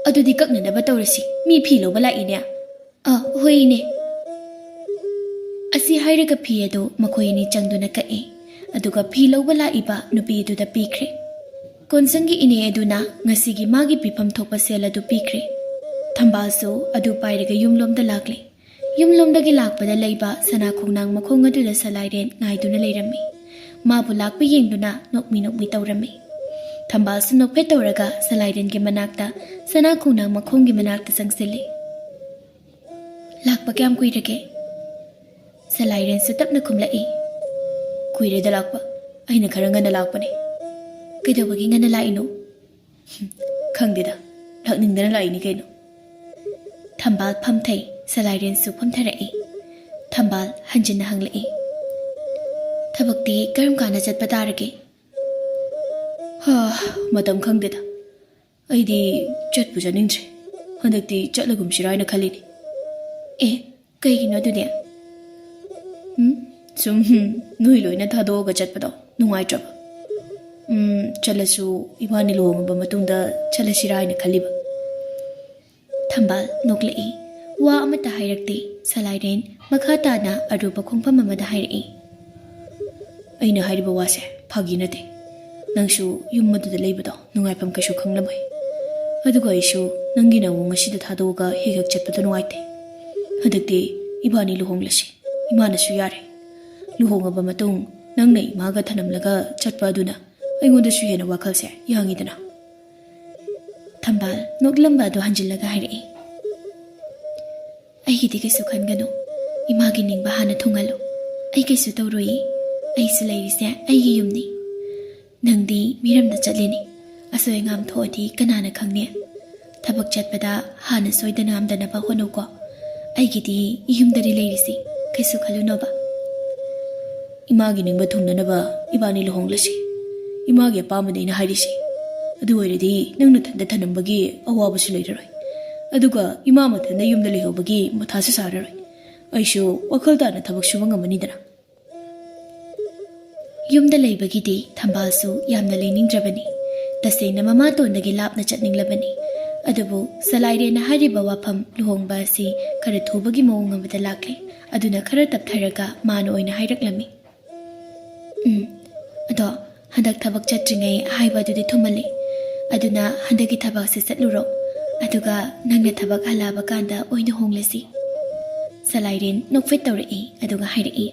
"ꯑꯗꯨꯗꯤ ꯀꯛꯅꯅꯕ ꯇꯧꯔꯁꯤ, ꯃꯤ ꯐꯤ ꯂꯧꯕ ꯂꯥꯛꯏꯅꯦ꯫" "ꯑ, ꯍꯣꯏ, ꯏꯅꯦ꯫" ꯑꯁꯤ ꯍꯥꯏꯔꯒ ꯐꯤ ꯑꯗꯨ ꯃꯈꯣꯏ ꯑꯅꯤ ꯆꯪꯗꯨꯅ ꯀꯛꯏ, ꯑꯗꯨꯒ ꯐꯤ ꯂꯧꯕ ꯂꯥꯛꯏꯕ ꯅꯨꯄꯤ ꯑꯗꯨꯗ ꯄꯤꯈ꯭ꯔꯦ꯫ ꯀꯣꯟꯁꯪꯒꯤ ꯏꯅꯦ ꯑꯗꯨꯅ ꯉꯁꯤꯒꯤ ꯃꯥꯒꯤ ꯄꯤꯐꯝ ꯊꯣꯛꯄ ꯁꯦꯜ ꯑꯗꯨ ꯄꯤꯈ꯭ꯔꯦ꯫ ꯊꯝꯕꯥꯜꯁꯨ ꯑꯗꯨ ꯄꯥꯏꯔꯒ ꯌꯨꯝꯂꯣꯝꯗ ꯂꯥꯛꯂꯦ꯫ ꯌꯨꯝꯂꯣꯝꯗꯒꯤ ꯂꯥꯛꯄꯗ ꯂꯩꯕ ꯁꯅꯥ ꯈꯣꯡꯅꯥꯡ ꯃꯈꯣꯡ ꯑꯗꯨꯗ ꯁꯂꯥꯏꯔꯦꯟ ꯉꯥꯏꯗꯨꯅ ꯂꯩꯔꯝꯃꯤ꯫ ꯃꯥꯕꯨ ꯂꯥꯛꯄ ꯌꯦꯡꯗꯨꯅ ꯅꯣꯛꯃꯤ ꯅꯣꯛꯃꯤ ꯇꯧꯔꯝꯃꯤ꯫ ꯊꯝꯕꯥꯜꯁꯨ ꯅꯣꯛꯐꯦꯠ ꯇꯧꯔꯒ ꯁꯂꯥꯏꯔꯦꯟꯒꯤ ꯃꯅꯥꯛꯇ, ꯁꯅꯥ ꯈꯣꯡꯅꯥꯡ ꯃꯈꯣꯡꯒꯤ ꯃꯅꯥꯛꯇ ꯆꯪꯁꯤꯜꯂꯤ꯫ "ꯂꯥꯛꯄ ꯀꯌꯥꯝ ꯀꯨꯏꯔꯒꯦ?" ꯁꯂꯥꯏꯔꯦꯟꯁꯨ ꯇꯞꯅ ꯈꯨꯝꯂꯛꯏ꯫ "ꯀꯨꯏꯔꯦꯗ ꯂꯥꯛꯄ, ꯑꯩꯅ ꯈꯔ ꯉꯟꯅ ꯂꯥꯛꯄꯅꯦ꯫" "ꯀꯩꯗꯧꯕꯒꯤ ꯉꯟꯅ ꯂꯥꯛꯏꯅꯣ?" "ꯈꯪꯗꯦꯗ, ꯂꯥꯛꯅꯤꯡꯗꯅ ꯂꯥꯛꯏꯅꯤ ꯀꯩꯅꯣ꯫" ꯊꯝꯕꯥꯜ ꯐꯝꯊꯩ, ꯁꯂꯥꯏꯔꯦꯟꯁꯨ ꯐꯝꯊꯔꯛꯏ꯫ ꯊꯝꯕꯥꯜ ꯍꯟꯖꯤꯟꯅ ꯍꯪꯂꯛꯏ, "ꯊꯕꯛꯇꯤ ꯀꯔꯝ ꯀꯥꯟꯗ ꯆꯠꯄ ꯇꯥꯔꯒꯦ?" "ꯍꯥ, ꯃꯇꯝ ꯈꯪꯗꯦꯗ꯫ ꯑꯩꯗꯤ ꯆꯠꯄꯨ ꯆꯠꯅꯤꯡꯗ꯭ꯔꯦ꯫" "ꯍꯟꯗꯛꯇꯤ ꯆꯠꯂꯒꯨꯝꯁꯤꯔꯥ ꯍꯥꯏꯅ ꯈꯜꯂꯤꯅꯦ꯫" "ꯑꯦ, ꯀꯩꯒꯤꯅꯣ ꯑꯗꯨꯗꯤ?" "ꯎꯝ, ꯁꯨꯝ, ꯍꯨꯝ, ꯅꯣꯏ ꯂꯣꯏꯅ ꯊꯥꯗꯣꯛꯑꯒ ꯆꯠꯄꯗꯣ ꯅꯨꯡꯉꯥꯏꯇ꯭ꯔꯕ?" "ꯎꯝ, ꯆꯠꯂꯁꯨ ꯏꯕꯥꯅꯤ ꯂꯨꯍꯣꯡꯉꯕ ꯃꯇꯨꯡꯗ ꯆꯠꯂꯁꯤꯔꯥ ꯍꯥꯏꯅ ꯈꯜꯂꯤꯕ꯫" ꯊꯝꯕꯥꯜ ꯅꯣꯛꯂꯛꯏ꯫ ꯋꯥ ꯑꯃꯠꯇ ꯍꯥꯏꯔꯛꯇꯦ꯫ ꯁꯂꯥꯏꯔꯦꯟ ꯃꯈꯥ ꯇꯥꯅ ꯑꯔꯨꯕ ꯈꯣꯡꯐꯝ ꯑꯃꯗ ꯍꯥꯏꯔꯛꯏ꯫ "ꯑꯩꯅ ꯍꯥꯏꯔꯤꯕ ꯋꯥꯁꯦ ꯐꯥꯒꯤ ꯅꯠꯇꯦ꯫ ꯅꯪꯁꯨ ꯌꯨꯝ ꯑꯗꯨꯗ ꯂꯩꯕꯗꯣ ꯅꯨꯡꯉꯥꯏꯐꯝ ꯀꯩꯁꯨ ꯈꯪꯂꯝꯃꯣꯏ꯫ ꯑꯗꯨꯒ ꯑꯩꯁꯨ ꯅꯪꯒꯤ ꯅꯋꯣꯡ ꯑꯁꯤꯗ ꯊꯥꯗꯣꯛꯑꯒ ꯍꯦꯛ ꯍꯦꯛ ꯆꯠꯄꯗꯣ ꯅꯨꯡꯉꯥꯏꯇꯦ꯫ ꯍꯟꯗꯛꯇꯤ ꯏꯕꯥꯅꯤ ꯂꯨꯍꯣꯡꯂꯁꯤ꯫ ꯏꯃꯥꯅꯁꯨ ꯌꯥꯔꯦ꯫ ꯂꯨꯍꯣꯡꯉꯕ ꯃꯇꯨꯡ ꯅꯪꯅ ꯏꯃꯥꯒ ꯊꯅꯝꯂꯒ ꯆꯠꯄ ꯑꯗꯨꯅ ꯑꯩꯉꯣꯟꯗꯁꯨ ꯍꯦꯟꯅ ꯋꯥꯈꯜꯁꯦ ꯌꯥꯡꯉꯤꯗꯅ꯫" ꯊꯝꯕꯥꯜ ꯅꯣꯛꯂꯝꯕ ꯑꯗꯨ ꯍꯟꯖꯤꯜꯂꯒ ꯍꯥꯏꯔꯛꯏ꯫ "ꯑꯩꯒꯤꯗꯤ ꯀꯩꯁꯨ ꯈꯟꯒꯅꯨ꯫ ꯏꯃꯥꯒꯤ ꯅꯤꯡꯕ ꯍꯥꯟꯅ ꯊꯨꯡꯍꯜꯂꯨ꯫ ꯑꯩ ꯀꯩꯁꯨ ꯇꯧꯔꯣꯏꯌꯦ꯫ ꯑꯩꯁꯨ ꯂꯩꯔꯤꯁꯦ ꯑꯩꯒꯤ ꯌꯨꯝꯅꯤ꯫ ꯅꯪꯗꯤ ꯃꯤꯔꯝꯗ ꯆꯠꯂꯤꯅꯤ꯫ ꯑꯁꯣꯏ ꯑꯉꯥꯝ ꯊꯣꯛꯑꯗꯤ ꯀꯅꯥꯅ ꯈꯪꯅꯤ? ꯊꯕꯛ ꯆꯠꯄꯗ ꯍꯥꯟꯅ ꯁꯣꯏꯗ ꯉꯥꯝꯗꯅꯕ ꯍꯣꯠꯅꯧꯀꯣ꯫ ꯑꯩꯒꯤꯗꯤ ꯌꯨꯝꯗꯗꯤ ꯂꯩꯔꯤꯁꯤ꯫ ꯀꯩꯁꯨ ꯈꯜꯂꯨꯅꯣꯕ꯫" "ꯏꯃꯥꯒꯤ ꯅꯤꯡꯕ ꯊꯨꯡꯅꯅꯕ ꯏꯕꯥꯅꯤ ꯂꯨꯍꯣꯡꯂꯁꯤ꯫ ꯏꯃꯥꯒꯤ ꯑꯄꯥꯝꯕꯅꯤ ꯑꯩꯅ ꯍꯥꯏꯔꯤꯁꯤ꯫ ꯑꯗꯨ ꯑꯣꯏꯔꯗꯤ ꯅꯪ ꯅꯊꯟꯗ ꯊꯅꯝꯕꯒꯤ ꯑꯋꯥꯕꯁꯨ ꯂꯩꯔꯔꯣꯏ꯫ ꯑꯗꯨꯒ ꯏꯃꯥ ꯃꯊꯟꯗ ꯌꯨꯝꯗ ꯂꯩꯍꯧꯕꯒꯤ ꯃꯊꯥꯁꯨ ꯁꯥꯔꯔꯣꯏ꯫ ꯑꯩꯁꯨ ꯋꯥꯈꯜ ꯇꯥꯅ ꯊꯕꯛ ꯁꯨꯕ ꯉꯝꯃꯅꯤꯗꯅ꯫" ꯌꯨꯝꯗ ꯂꯩꯕꯒꯤꯗꯤ ꯊꯝꯕꯥꯜꯁꯨ ꯌꯥꯝꯅ ꯂꯩꯅꯤꯡꯗ꯭ꯔꯕꯅꯤ꯫ ꯇꯁꯦꯡꯅ ꯃꯃꯥꯇꯣꯟꯗꯒꯤ ꯂꯥꯞꯅ ꯆꯠꯅꯤꯡꯂꯕꯅꯤ꯫ ꯑꯗꯨꯕꯨ ꯁꯂꯥꯏꯔꯦꯟꯅ ꯍꯥꯏꯔꯤꯕ ꯋꯥꯐꯝ ꯂꯨꯍꯣꯡꯕ ꯑꯁꯤ ꯈꯔ ꯊꯨꯕꯒꯤ ꯃꯑꯣꯡ ꯑꯃꯗ ꯂꯥꯛꯂꯦ꯫ ꯑꯗꯨꯅ ꯈꯔ ꯇꯞꯊꯔꯒ ꯃꯥꯅ ꯑꯣꯏꯅ ꯍꯥꯏꯔꯛꯂꯝꯃꯤ꯫ "ꯎꯝ, ꯑꯗꯣ ꯍꯟꯗꯛ ꯊꯕꯛ ꯆꯠꯇ꯭ꯔꯤꯉꯩ ꯍꯥꯏꯕ ꯑꯗꯨꯗꯤ ꯊꯨꯃꯜꯂꯦ꯫ ꯑꯗꯨꯅ ꯍꯟꯗꯛꯀꯤ ꯊꯕꯛꯁꯤ ꯆꯠꯂꯨꯔꯣ꯫ ꯑꯗꯨꯒ ꯅꯪꯅ ꯊꯕꯛ ꯍꯜꯂꯛꯑꯕ ꯀꯥꯟꯗ ꯑꯣꯏꯅ ꯍꯣꯡꯂꯁꯤ꯫" ꯁꯂꯥꯏꯔꯦꯟ ꯅꯣꯛꯐꯦꯠ ꯇꯧꯔꯛꯏ, ꯑꯗꯨꯒ ꯍꯥꯏꯔꯛꯏ꯫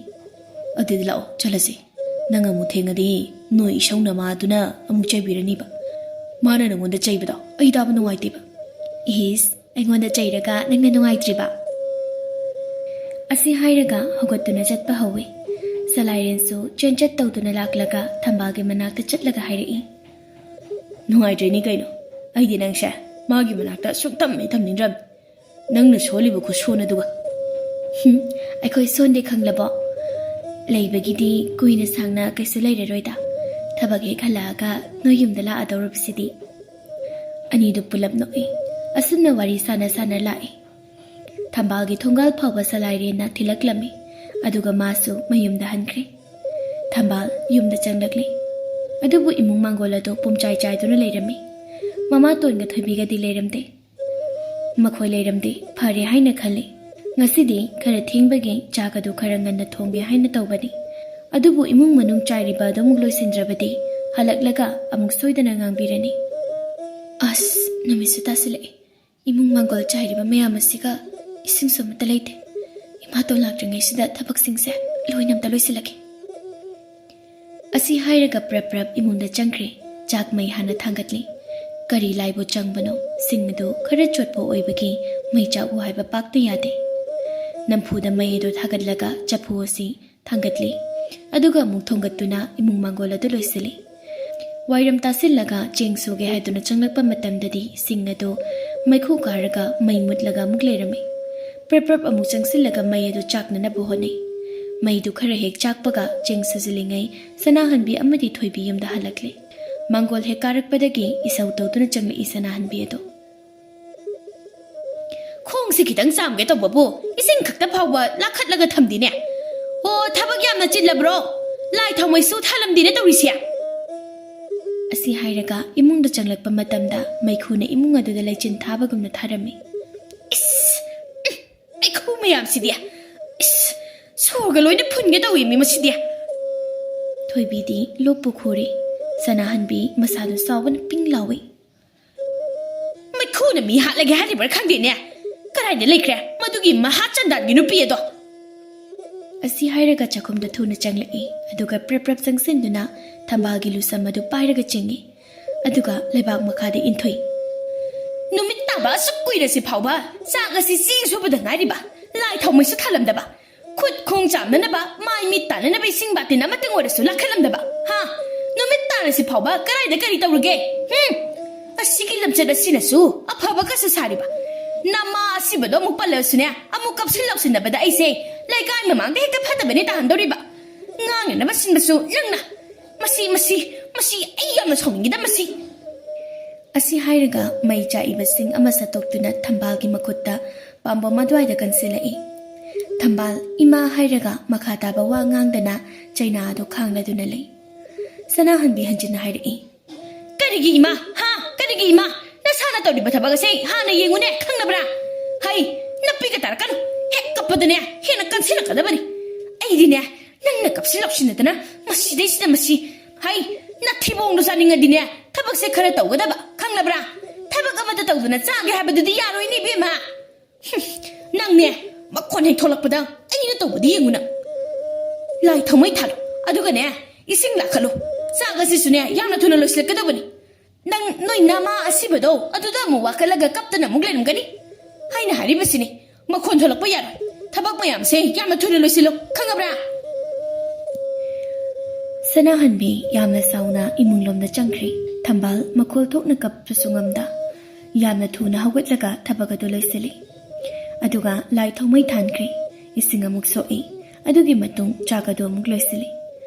"ꯑꯗꯨꯗꯤ ꯂꯥꯛꯑꯣ, ꯆꯠꯂꯁꯤ꯫ ꯅꯪ ꯑꯃꯨꯛ ꯊꯦꯡꯉꯗꯤ ꯅꯣꯏ ꯏꯁꯧ ꯅꯃꯥꯗꯨꯅ ꯑꯃꯨꯛ ꯆꯩꯕꯤꯔꯅꯤꯕ꯫ ꯃꯥꯅ ꯅꯉꯣꯟꯗ ꯆꯩꯕꯗꯣ ꯑꯩ ꯇꯥꯕ ꯅꯨꯡꯉꯥꯏꯇꯦꯕ꯫" "ꯏꯁ, ꯑꯩꯉꯣꯟꯗ ꯆꯩꯔꯒ ꯅꯪꯅ ꯅꯨꯡꯉꯥꯏꯇ꯭ꯔꯤꯕ?" ꯑꯁꯤ ꯍꯥꯏꯔꯒ ꯍꯧꯒꯠꯇꯨꯅ ꯆꯠꯄ ꯍꯧꯏ꯫ ꯁꯂꯥꯏꯔꯦꯟꯁꯨ ꯆꯦꯟꯆꯠ ꯇꯧꯗꯨꯅ ꯂꯥꯛꯂꯒ ꯊꯝꯕꯥꯜꯒꯤ ꯃꯅꯥꯛꯇ ꯆꯠꯂꯒ ꯍꯥꯏꯔꯛꯏ꯫ "ꯅꯨꯡꯉꯥꯏꯇ꯭ꯔꯦꯅꯤ ꯀꯩꯅꯣ꯫ ꯑꯩꯗꯤ ꯅꯪꯁꯦ ꯃꯥꯒꯤ ꯃꯅꯥꯛꯇ ꯁꯨꯡꯊꯝ ꯍꯦꯛ ꯊꯝꯅꯤꯡꯗ꯭ꯔꯕꯅꯤ꯫ ꯅꯪꯅ ꯁꯣꯜꯂꯤꯕ ꯈꯨꯠꯁꯣꯟ ꯑꯗꯨꯒ꯫" "ꯍꯨꯝ, ꯑꯩꯈꯣꯏ ꯁꯣꯟꯗꯦ ꯈꯪꯂꯕꯣ? ꯂꯩꯕꯒꯤꯗꯤ ꯀꯨꯏꯅ ꯁꯥꯡꯅ ꯀꯩꯁꯨ ꯂꯩꯔꯔꯣꯏꯗ꯫ ꯊꯕꯛ ꯍꯦꯛ ꯍꯜꯂꯛꯑꯒ ꯅꯣꯏ ꯌꯨꯝꯗ ꯂꯥꯛꯑꯗꯧꯔꯕꯁꯤꯗꯤ꯫" ꯑꯅꯤꯗꯨ ꯄꯨꯂꯞ ꯅꯣꯛꯏ꯫ ꯑꯁꯨꯝꯅ ꯋꯥꯔꯤ ꯁꯥꯟꯅ ꯁꯥꯟꯅ ꯂꯥꯛꯏ꯫ ꯊꯝꯕꯥꯜꯒꯤ ꯊꯣꯡꯒꯥꯜ ꯐꯥꯎꯕ ꯁꯂꯥꯏꯔꯦꯟꯅ ꯊꯤꯜꯂꯛꯂꯝꯃꯤ, ꯑꯗꯨꯒ ꯃꯥꯁꯨ ꯃꯌꯨꯝꯗ ꯍꯟꯈ꯭ꯔꯦ꯫ ꯊꯝꯕꯥꯜ ꯌꯨꯝꯗ ꯆꯪꯂꯛꯂꯤ꯫ ꯑꯗꯨꯕꯨ ꯏꯃꯨꯡ ꯃꯥꯡꯒꯣꯜ ꯑꯗꯨ ꯄꯨꯝꯆꯥꯏ ꯆꯥꯏꯗꯨꯅ ꯂꯩꯔꯝꯃꯤ꯫ ꯃꯃꯥꯇꯣꯟꯒ ꯊꯣꯏꯕꯤꯒꯗꯤ ꯂꯩꯔꯝꯗꯦ꯫ ꯃꯈꯣꯏ ꯂꯩꯔꯝꯗꯦ, ꯐꯔꯦ ꯍꯥꯏꯅ ꯈꯜꯂꯤ꯫ ꯉꯁꯤꯗꯤ ꯈꯔ ꯊꯦꯡꯕꯒꯤ ꯆꯥꯛ ꯑꯗꯨ ꯈꯔ ꯉꯟꯅ ꯊꯣꯡꯒꯦ ꯍꯥꯏꯅ ꯇꯧꯕꯅꯤ꯫ ꯑꯗꯨꯕꯨ ꯏꯃꯨꯡ ꯃꯅꯨꯡ ꯆꯥꯏꯔꯤꯕ ꯑꯗꯨ ꯑꯃꯨꯛ ꯂꯣꯏꯁꯤꯟꯗ꯭ꯔꯕꯗꯤ ꯍꯜꯂꯛꯂꯒ ꯑꯃꯨꯛ ꯁꯣꯏꯗꯅ ꯉꯥꯡꯕꯤꯔꯅꯤ꯫ ꯑꯁ, ꯅꯨꯃꯤꯠꯁꯨ ꯇꯥꯁꯤꯜꯂꯛꯑꯦ꯫ ꯏꯃꯨꯡ ꯃꯥꯡꯒꯣꯜ ꯆꯥꯏꯔꯤꯕ ꯃꯌꯥꯝ ꯑꯁꯤꯒ ꯏꯁꯤꯡꯁꯨ ꯑꯃꯠꯇ ꯂꯩꯇꯦ꯫ ꯏꯃꯥꯇꯣꯟ ꯂꯥꯛꯇ꯭ꯔꯤꯉꯩꯁꯤꯗ ꯊꯕꯛꯁꯤꯡꯁꯦ ꯂꯣꯏꯅ ꯑꯝꯇ ꯂꯣꯏꯁꯤꯜꯂꯒꯦ꯫ ꯑꯁꯤ ꯍꯥꯏꯔꯒ ꯄ꯭ꯔꯞ ꯄ꯭ꯔꯞ ꯏꯃꯨꯡꯗ ꯆꯪꯈ꯭ꯔꯦ꯫ ꯆꯥꯛ ꯃꯩ ꯍꯥꯟꯅ ꯊꯥꯡꯒꯠꯂꯤ꯫ ꯀꯔꯤ ꯂꯥꯏꯕꯨ ꯆꯪꯕꯅꯣ? ꯁꯤꯡ ꯑꯗꯨ ꯈꯔ ꯆꯣꯠꯄ ꯑꯣꯏꯕꯒꯤ ꯃꯩ ꯆꯥꯛꯎ ꯍꯥꯏꯕ ꯄꯥꯛꯇ ꯌꯥꯗꯦ꯫ ꯅꯝꯐꯨꯗ ꯃꯩ ꯑꯗꯨ ꯊꯥꯒꯠꯂꯒ ꯆꯐꯨ ꯑꯁꯤ ꯊꯥꯡꯒꯠꯂꯤ꯫ ꯑꯗꯨꯒ ꯑꯃꯨꯛ ꯊꯣꯡꯒꯠꯇꯨꯅ ꯏꯃꯨꯡ ꯃꯥꯡꯒꯣꯜ ꯑꯗꯨ ꯂꯣꯏꯁꯤꯜꯂꯤ꯫ ꯋꯥꯏꯔꯝ ꯇꯥꯁꯤꯜꯂꯒ ꯆꯦꯡ ꯁꯨꯒꯦ ꯍꯥꯏꯗꯨꯅ ꯆꯪꯂꯛꯄ ꯃꯇꯝꯗꯗꯤ ꯁꯤꯡ ꯑꯗꯨ ꯃꯩꯈꯨ ꯀꯥꯔꯒ ꯃꯩ ꯃꯨꯠꯂꯒ ꯑꯃꯨꯛ ꯂꯩꯔꯝꯃꯤ꯫ ꯄ꯭ꯔꯞ ꯄ꯭ꯔꯞ ꯑꯃꯨꯛ ꯆꯪꯁꯤꯜꯂꯒ ꯃꯩ ꯑꯗꯨ ꯆꯥꯛꯅꯅꯕ ꯍꯣꯠꯅꯩ꯫ ꯃꯩꯗꯨ ꯈꯔ ꯍꯦꯛ ꯆꯥꯛꯄꯒ ꯆꯦꯡ ꯁꯨꯖꯤꯜꯂꯤꯉꯩ ꯁꯅꯥꯍꯟꯕꯤ ꯑꯃꯗꯤ ꯊꯣꯏꯕꯤ ꯌꯨꯝꯗ ꯍꯜꯂꯛꯂꯦ꯫ ꯃꯥꯡꯒꯣꯜ ꯍꯦꯛ ꯀꯥꯔꯛꯄꯗꯒꯤ ꯏꯁꯧ ꯇꯧꯗꯨꯅ ꯆꯪꯂꯛꯏ ꯁꯅꯥꯍꯟꯕꯤ ꯑꯗꯨ꯫ "ꯈꯣꯡꯁꯤ ꯈꯤꯇꯪ ꯆꯥꯝꯒꯦ ꯇꯧꯕꯕꯨ ꯏꯁꯤꯡ ꯈꯛꯇ ꯐꯥꯎꯕ ꯂꯥꯈꯠꯂꯒ ꯊꯝꯗꯦꯅꯦ꯫ ꯑꯣ, ꯊꯕꯛ ꯌꯥꯝꯅ ꯆꯤꯜꯂꯕ꯭ꯔꯣ? ꯂꯥꯏ ꯊꯥꯎꯃꯩꯁꯨ ꯊꯥꯜꯂꯝꯗꯦꯅꯦ ꯇꯧꯔꯤꯁꯦ?" ꯑꯁꯤ ꯍꯥꯏꯔꯒ ꯏꯃꯨꯡꯗ ꯆꯪꯂꯛꯄ ꯃꯇꯝꯗ ꯃꯩꯈꯨꯅ ꯏꯃꯨꯡ ꯑꯗꯨꯗ ꯂꯩꯆꯤꯟ ꯊꯥꯕꯒꯨꯝꯅ ꯊꯥꯔꯝꯃꯤ꯫ "ꯏꯁ! ꯎꯝ, ꯃꯩꯈꯨ ꯃꯌꯥꯝꯁꯤꯗꯤ! ꯏꯁ! ꯁꯣꯔꯒ ꯂꯣꯏꯅ ꯐꯨꯟꯒꯦ ꯇꯧꯏ ꯃꯤ ꯃꯁꯤꯗꯤ!" ꯊꯣꯏꯕꯤꯗꯤ ꯂꯣꯛꯄꯨ ꯈꯨꯔꯤ꯫ ꯁꯅꯥꯍꯟꯕꯤ ꯃꯁꯥꯗꯨ ꯆꯥꯎꯕꯅ ꯄꯤꯡ ꯂꯥꯎꯏ꯫ "ꯃꯩꯈꯨꯅ ꯃꯤ ꯍꯥꯠꯂꯒꯦ ꯍꯥꯏꯔꯤꯕ꯭ꯔꯥ ꯈꯪꯗꯦꯅꯦ꯫ ꯀꯗꯥꯏꯗ ꯂꯩꯈ꯭ꯔꯦ ꯃꯗꯨꯒꯤ ꯃꯍꯥ ꯆꯟꯗꯥꯟꯒꯤ ꯅꯨꯄꯤ ꯑꯗꯣ?" ꯑꯁꯤ ꯍꯥꯏꯔꯒ ꯆꯥꯛꯈꯨꯝꯗ ꯊꯨꯅ ꯆꯪꯂꯛꯏ, ꯑꯗꯨꯒ ꯄ꯭ꯔꯞ ꯄ꯭ꯔꯞ ꯆꯪꯁꯤꯟꯗꯨꯅ ꯊꯝꯕꯥꯜꯒꯤ ꯂꯨꯁꯝ ꯑꯗꯨ ꯄꯥꯏꯔꯒ ꯆꯤꯡꯏ, ꯑꯗꯨꯒ ꯂꯩꯕꯥꯛ ꯃꯈꯥꯗ ꯏꯟꯊꯨꯏ꯫ "ꯅꯨꯃꯤꯠ ꯇꯥꯕ ꯑꯁꯨꯛ ꯀꯨꯏꯔꯁꯤ ꯐꯥꯎꯕ ꯆꯥꯛ ꯑꯁꯤ ꯆꯦꯡ ꯁꯨꯕꯗ ꯉꯥꯏꯔꯤꯕ, ꯂꯥꯏ ꯊꯥꯎꯃꯩꯁꯨ ꯊꯥꯜꯂꯝꯗꯕ, ꯈꯨꯠ ꯈꯣꯡ ꯆꯥꯝꯅꯅꯕ, ꯃꯥꯏ ꯃꯤꯠ ꯇꯥꯅꯅꯕ ꯏꯁꯤꯡ ꯕꯥꯇꯤꯟ ꯑꯃꯇꯪ ꯑꯣꯏꯔꯁꯨ ꯂꯥꯛꯈꯠꯂꯝꯗꯕ, ꯍꯥ? ꯅꯨꯃꯤꯠ ꯇꯥꯔꯁꯤ ꯐꯥꯎꯕ ꯀꯗꯥꯏꯗ ꯀꯔꯤ ꯇꯧꯔꯨꯒꯦ? ꯍꯨꯝ? ꯑꯁꯤꯒꯤ ꯂꯝꯆꯠ ꯑꯁꯤꯅꯁꯨ ꯑꯐꯕ ꯀꯁꯨ ꯁꯥꯔꯤꯕ? ꯅꯃꯥ ꯑꯁꯤꯕꯗꯣ ꯑꯃꯨꯛ ꯄꯜꯂꯁꯨꯅꯦ, ꯑꯃꯨꯛ ꯀꯞꯁꯤꯜ ꯂꯥꯎꯁꯤꯟꯅꯕꯗ ꯑꯩꯁꯦ ꯂꯩꯀꯥꯏ ꯃꯃꯥꯡꯗ ꯍꯦꯛꯇ ꯐꯠꯇꯕꯅꯦ ꯇꯥꯍꯟꯗꯧꯔꯤꯕ꯫ ꯉꯥꯡꯅꯅꯕ ꯁꯤꯟꯕꯁꯨ ꯅꯪꯅ꯫ ꯃꯁꯤ, ꯃꯁꯤ, ꯃꯁꯤ ꯑꯩ ꯌꯥꯝꯅ ꯁꯥꯎꯅꯤꯡꯉꯤꯗ ꯃꯁꯤ!" ꯑꯁꯤ ꯍꯥꯏꯔꯒ ꯃꯩ ꯆꯥꯛꯏꯕ ꯁꯤꯡ ꯑꯃ ꯁꯠꯇꯣꯛꯇꯨꯅ ꯊꯝꯕꯥꯜꯒꯤ ꯃꯈꯨꯠꯇ ꯄꯥꯝꯕꯣꯝ ꯑꯗꯨꯋꯥꯏꯗ ꯀꯟꯁꯤꯜꯂꯛꯏ꯫ ꯊꯝꯕꯥꯜ "ꯏꯃꯥ" ꯍꯥꯏꯔꯒ ꯃꯈꯥ ꯇꯥꯕ ꯋꯥ ꯉꯥꯡꯗꯅ ꯆꯩꯅꯥ ꯑꯗꯨ ꯈꯥꯡꯂꯗꯨꯅ ꯂꯩ꯫ ꯁꯅꯥꯍꯟꯕꯤ ꯍꯟꯖꯤꯟꯅ ꯍꯥꯏꯔꯛꯏ꯫ "ꯀꯔꯤꯒꯤ ꯏꯃꯥ? ꯍꯥ? ꯀꯔꯤꯒꯤ ꯏꯃꯥ? ꯅꯁꯥꯅ ꯇꯧꯔꯤꯕ ꯊꯕꯛ ꯑꯁꯦ ꯍꯥꯟꯅ ꯌꯦꯡꯉꯨꯅꯦ, ꯈꯪꯂꯕ꯭ꯔꯥ? ꯍꯩ, ꯅꯥꯄꯤꯒ ꯇꯥꯔꯛꯀꯅꯨ꯫ ꯍꯦꯛ ꯀꯞꯄꯗꯅꯦ ꯍꯦꯟꯅ ꯀꯟꯁꯤꯜꯂꯛꯀꯗꯕꯅꯤ꯫ ꯑꯩꯗꯤꯅꯦ, ꯅꯪꯅ ꯀꯞꯁꯤꯟ ꯂꯥꯎꯁꯤꯟꯅꯗꯅ ꯃꯁꯤꯗꯩꯁꯤꯗ ꯃꯁꯤ꯫ ꯍꯩ, ꯅꯊꯤꯕꯣꯡꯗꯣ ꯆꯥꯅꯤꯡꯉꯗꯤꯅꯦ, ꯊꯕꯛꯁꯦ ꯈꯔ ꯇꯧꯒꯗꯕ, ꯈꯪꯂꯕ꯭ꯔꯥ? ꯊꯕꯛ ꯑꯃꯇ ꯇꯧꯗꯅ ꯆꯥꯒꯦ ꯍꯥꯏꯕꯗꯨꯗꯤ ꯌꯥꯔꯣꯏꯅꯦ, ꯏꯕꯦꯝꯃ꯫ ꯍꯨꯝ, ꯅꯪꯅꯦ, ꯃꯈꯣꯟ ꯍꯦꯛ ꯊꯣꯛꯂꯛꯄꯗ ꯑꯩꯅ ꯇꯧꯕꯗꯤ ꯌꯦꯡꯉꯨ ꯅꯪ꯫ ꯂꯥꯏ ꯊꯥꯎꯃꯩ ꯊꯥꯜꯂꯨ, ꯑꯗꯨꯒꯅꯦ, ꯏꯁꯤꯡ ꯂꯥꯛꯈꯠꯂꯨ꯫ ꯆꯥꯛ ꯑꯁꯤꯁꯨꯅꯦ, ꯌꯥꯝꯅ ꯊꯨꯅ ꯂꯣꯏꯁꯤꯜꯂꯛꯀꯗꯕꯅꯤ꯫ ꯅꯪ ꯅꯣꯏ ꯅꯃꯥ ꯑꯁꯤꯕꯗꯣ ꯑꯗꯨꯗ ꯑꯃꯨꯛ ꯋꯥꯀꯠꯂꯒ ꯀꯞꯇꯅ ꯑꯃꯨꯛ ꯂꯩꯔꯝꯒꯅꯤ꯫ ꯍꯥꯏꯅ ꯍꯥꯏꯔꯤꯕꯁꯤꯅꯤ, ꯃꯈꯣꯟ ꯊꯣꯛꯂꯛꯄ ꯌꯥꯔꯣꯏ꯫ ꯊꯕꯛ ꯃꯌꯥꯝꯁꯦ ꯌꯥꯝꯅ ꯊꯨꯅ ꯂꯣꯏꯁꯤꯜꯂꯨ, ꯈꯪꯉꯕ꯭ꯔꯥ?" ꯁꯅꯥꯍꯟꯕꯤ ꯌꯥꯝꯅ ꯁꯥꯎꯅ ꯏꯃꯨꯡꯂꯣꯝꯗ ꯆꯪꯈ꯭ꯔꯦ꯫ ꯊꯝꯕꯥꯜ ꯃꯈꯣꯜ ꯊꯣꯛꯅ ꯀꯞꯄꯁꯨ ꯉꯝꯗ ꯌꯥꯝꯅ ꯊꯨꯅ ꯍꯧꯒꯠꯂꯒ ꯊꯕꯛ ꯑꯗꯨ ꯂꯣꯏꯁꯤꯜꯂꯤ꯫ ꯑꯗꯨꯒ ꯂꯥꯏ ꯊꯥꯎꯃꯩ ꯊꯥꯟꯈ꯭ꯔꯦ꯫ ꯏꯁꯤꯡ ꯑꯃꯨꯛ ꯁꯣꯛꯏ꯫ ꯑꯗꯨꯒꯤ ꯃꯇꯨꯡ ꯆꯥꯛ ꯑꯗꯨ ꯑꯃꯨꯛ ꯂꯣꯏꯁꯤꯜꯂꯤ꯫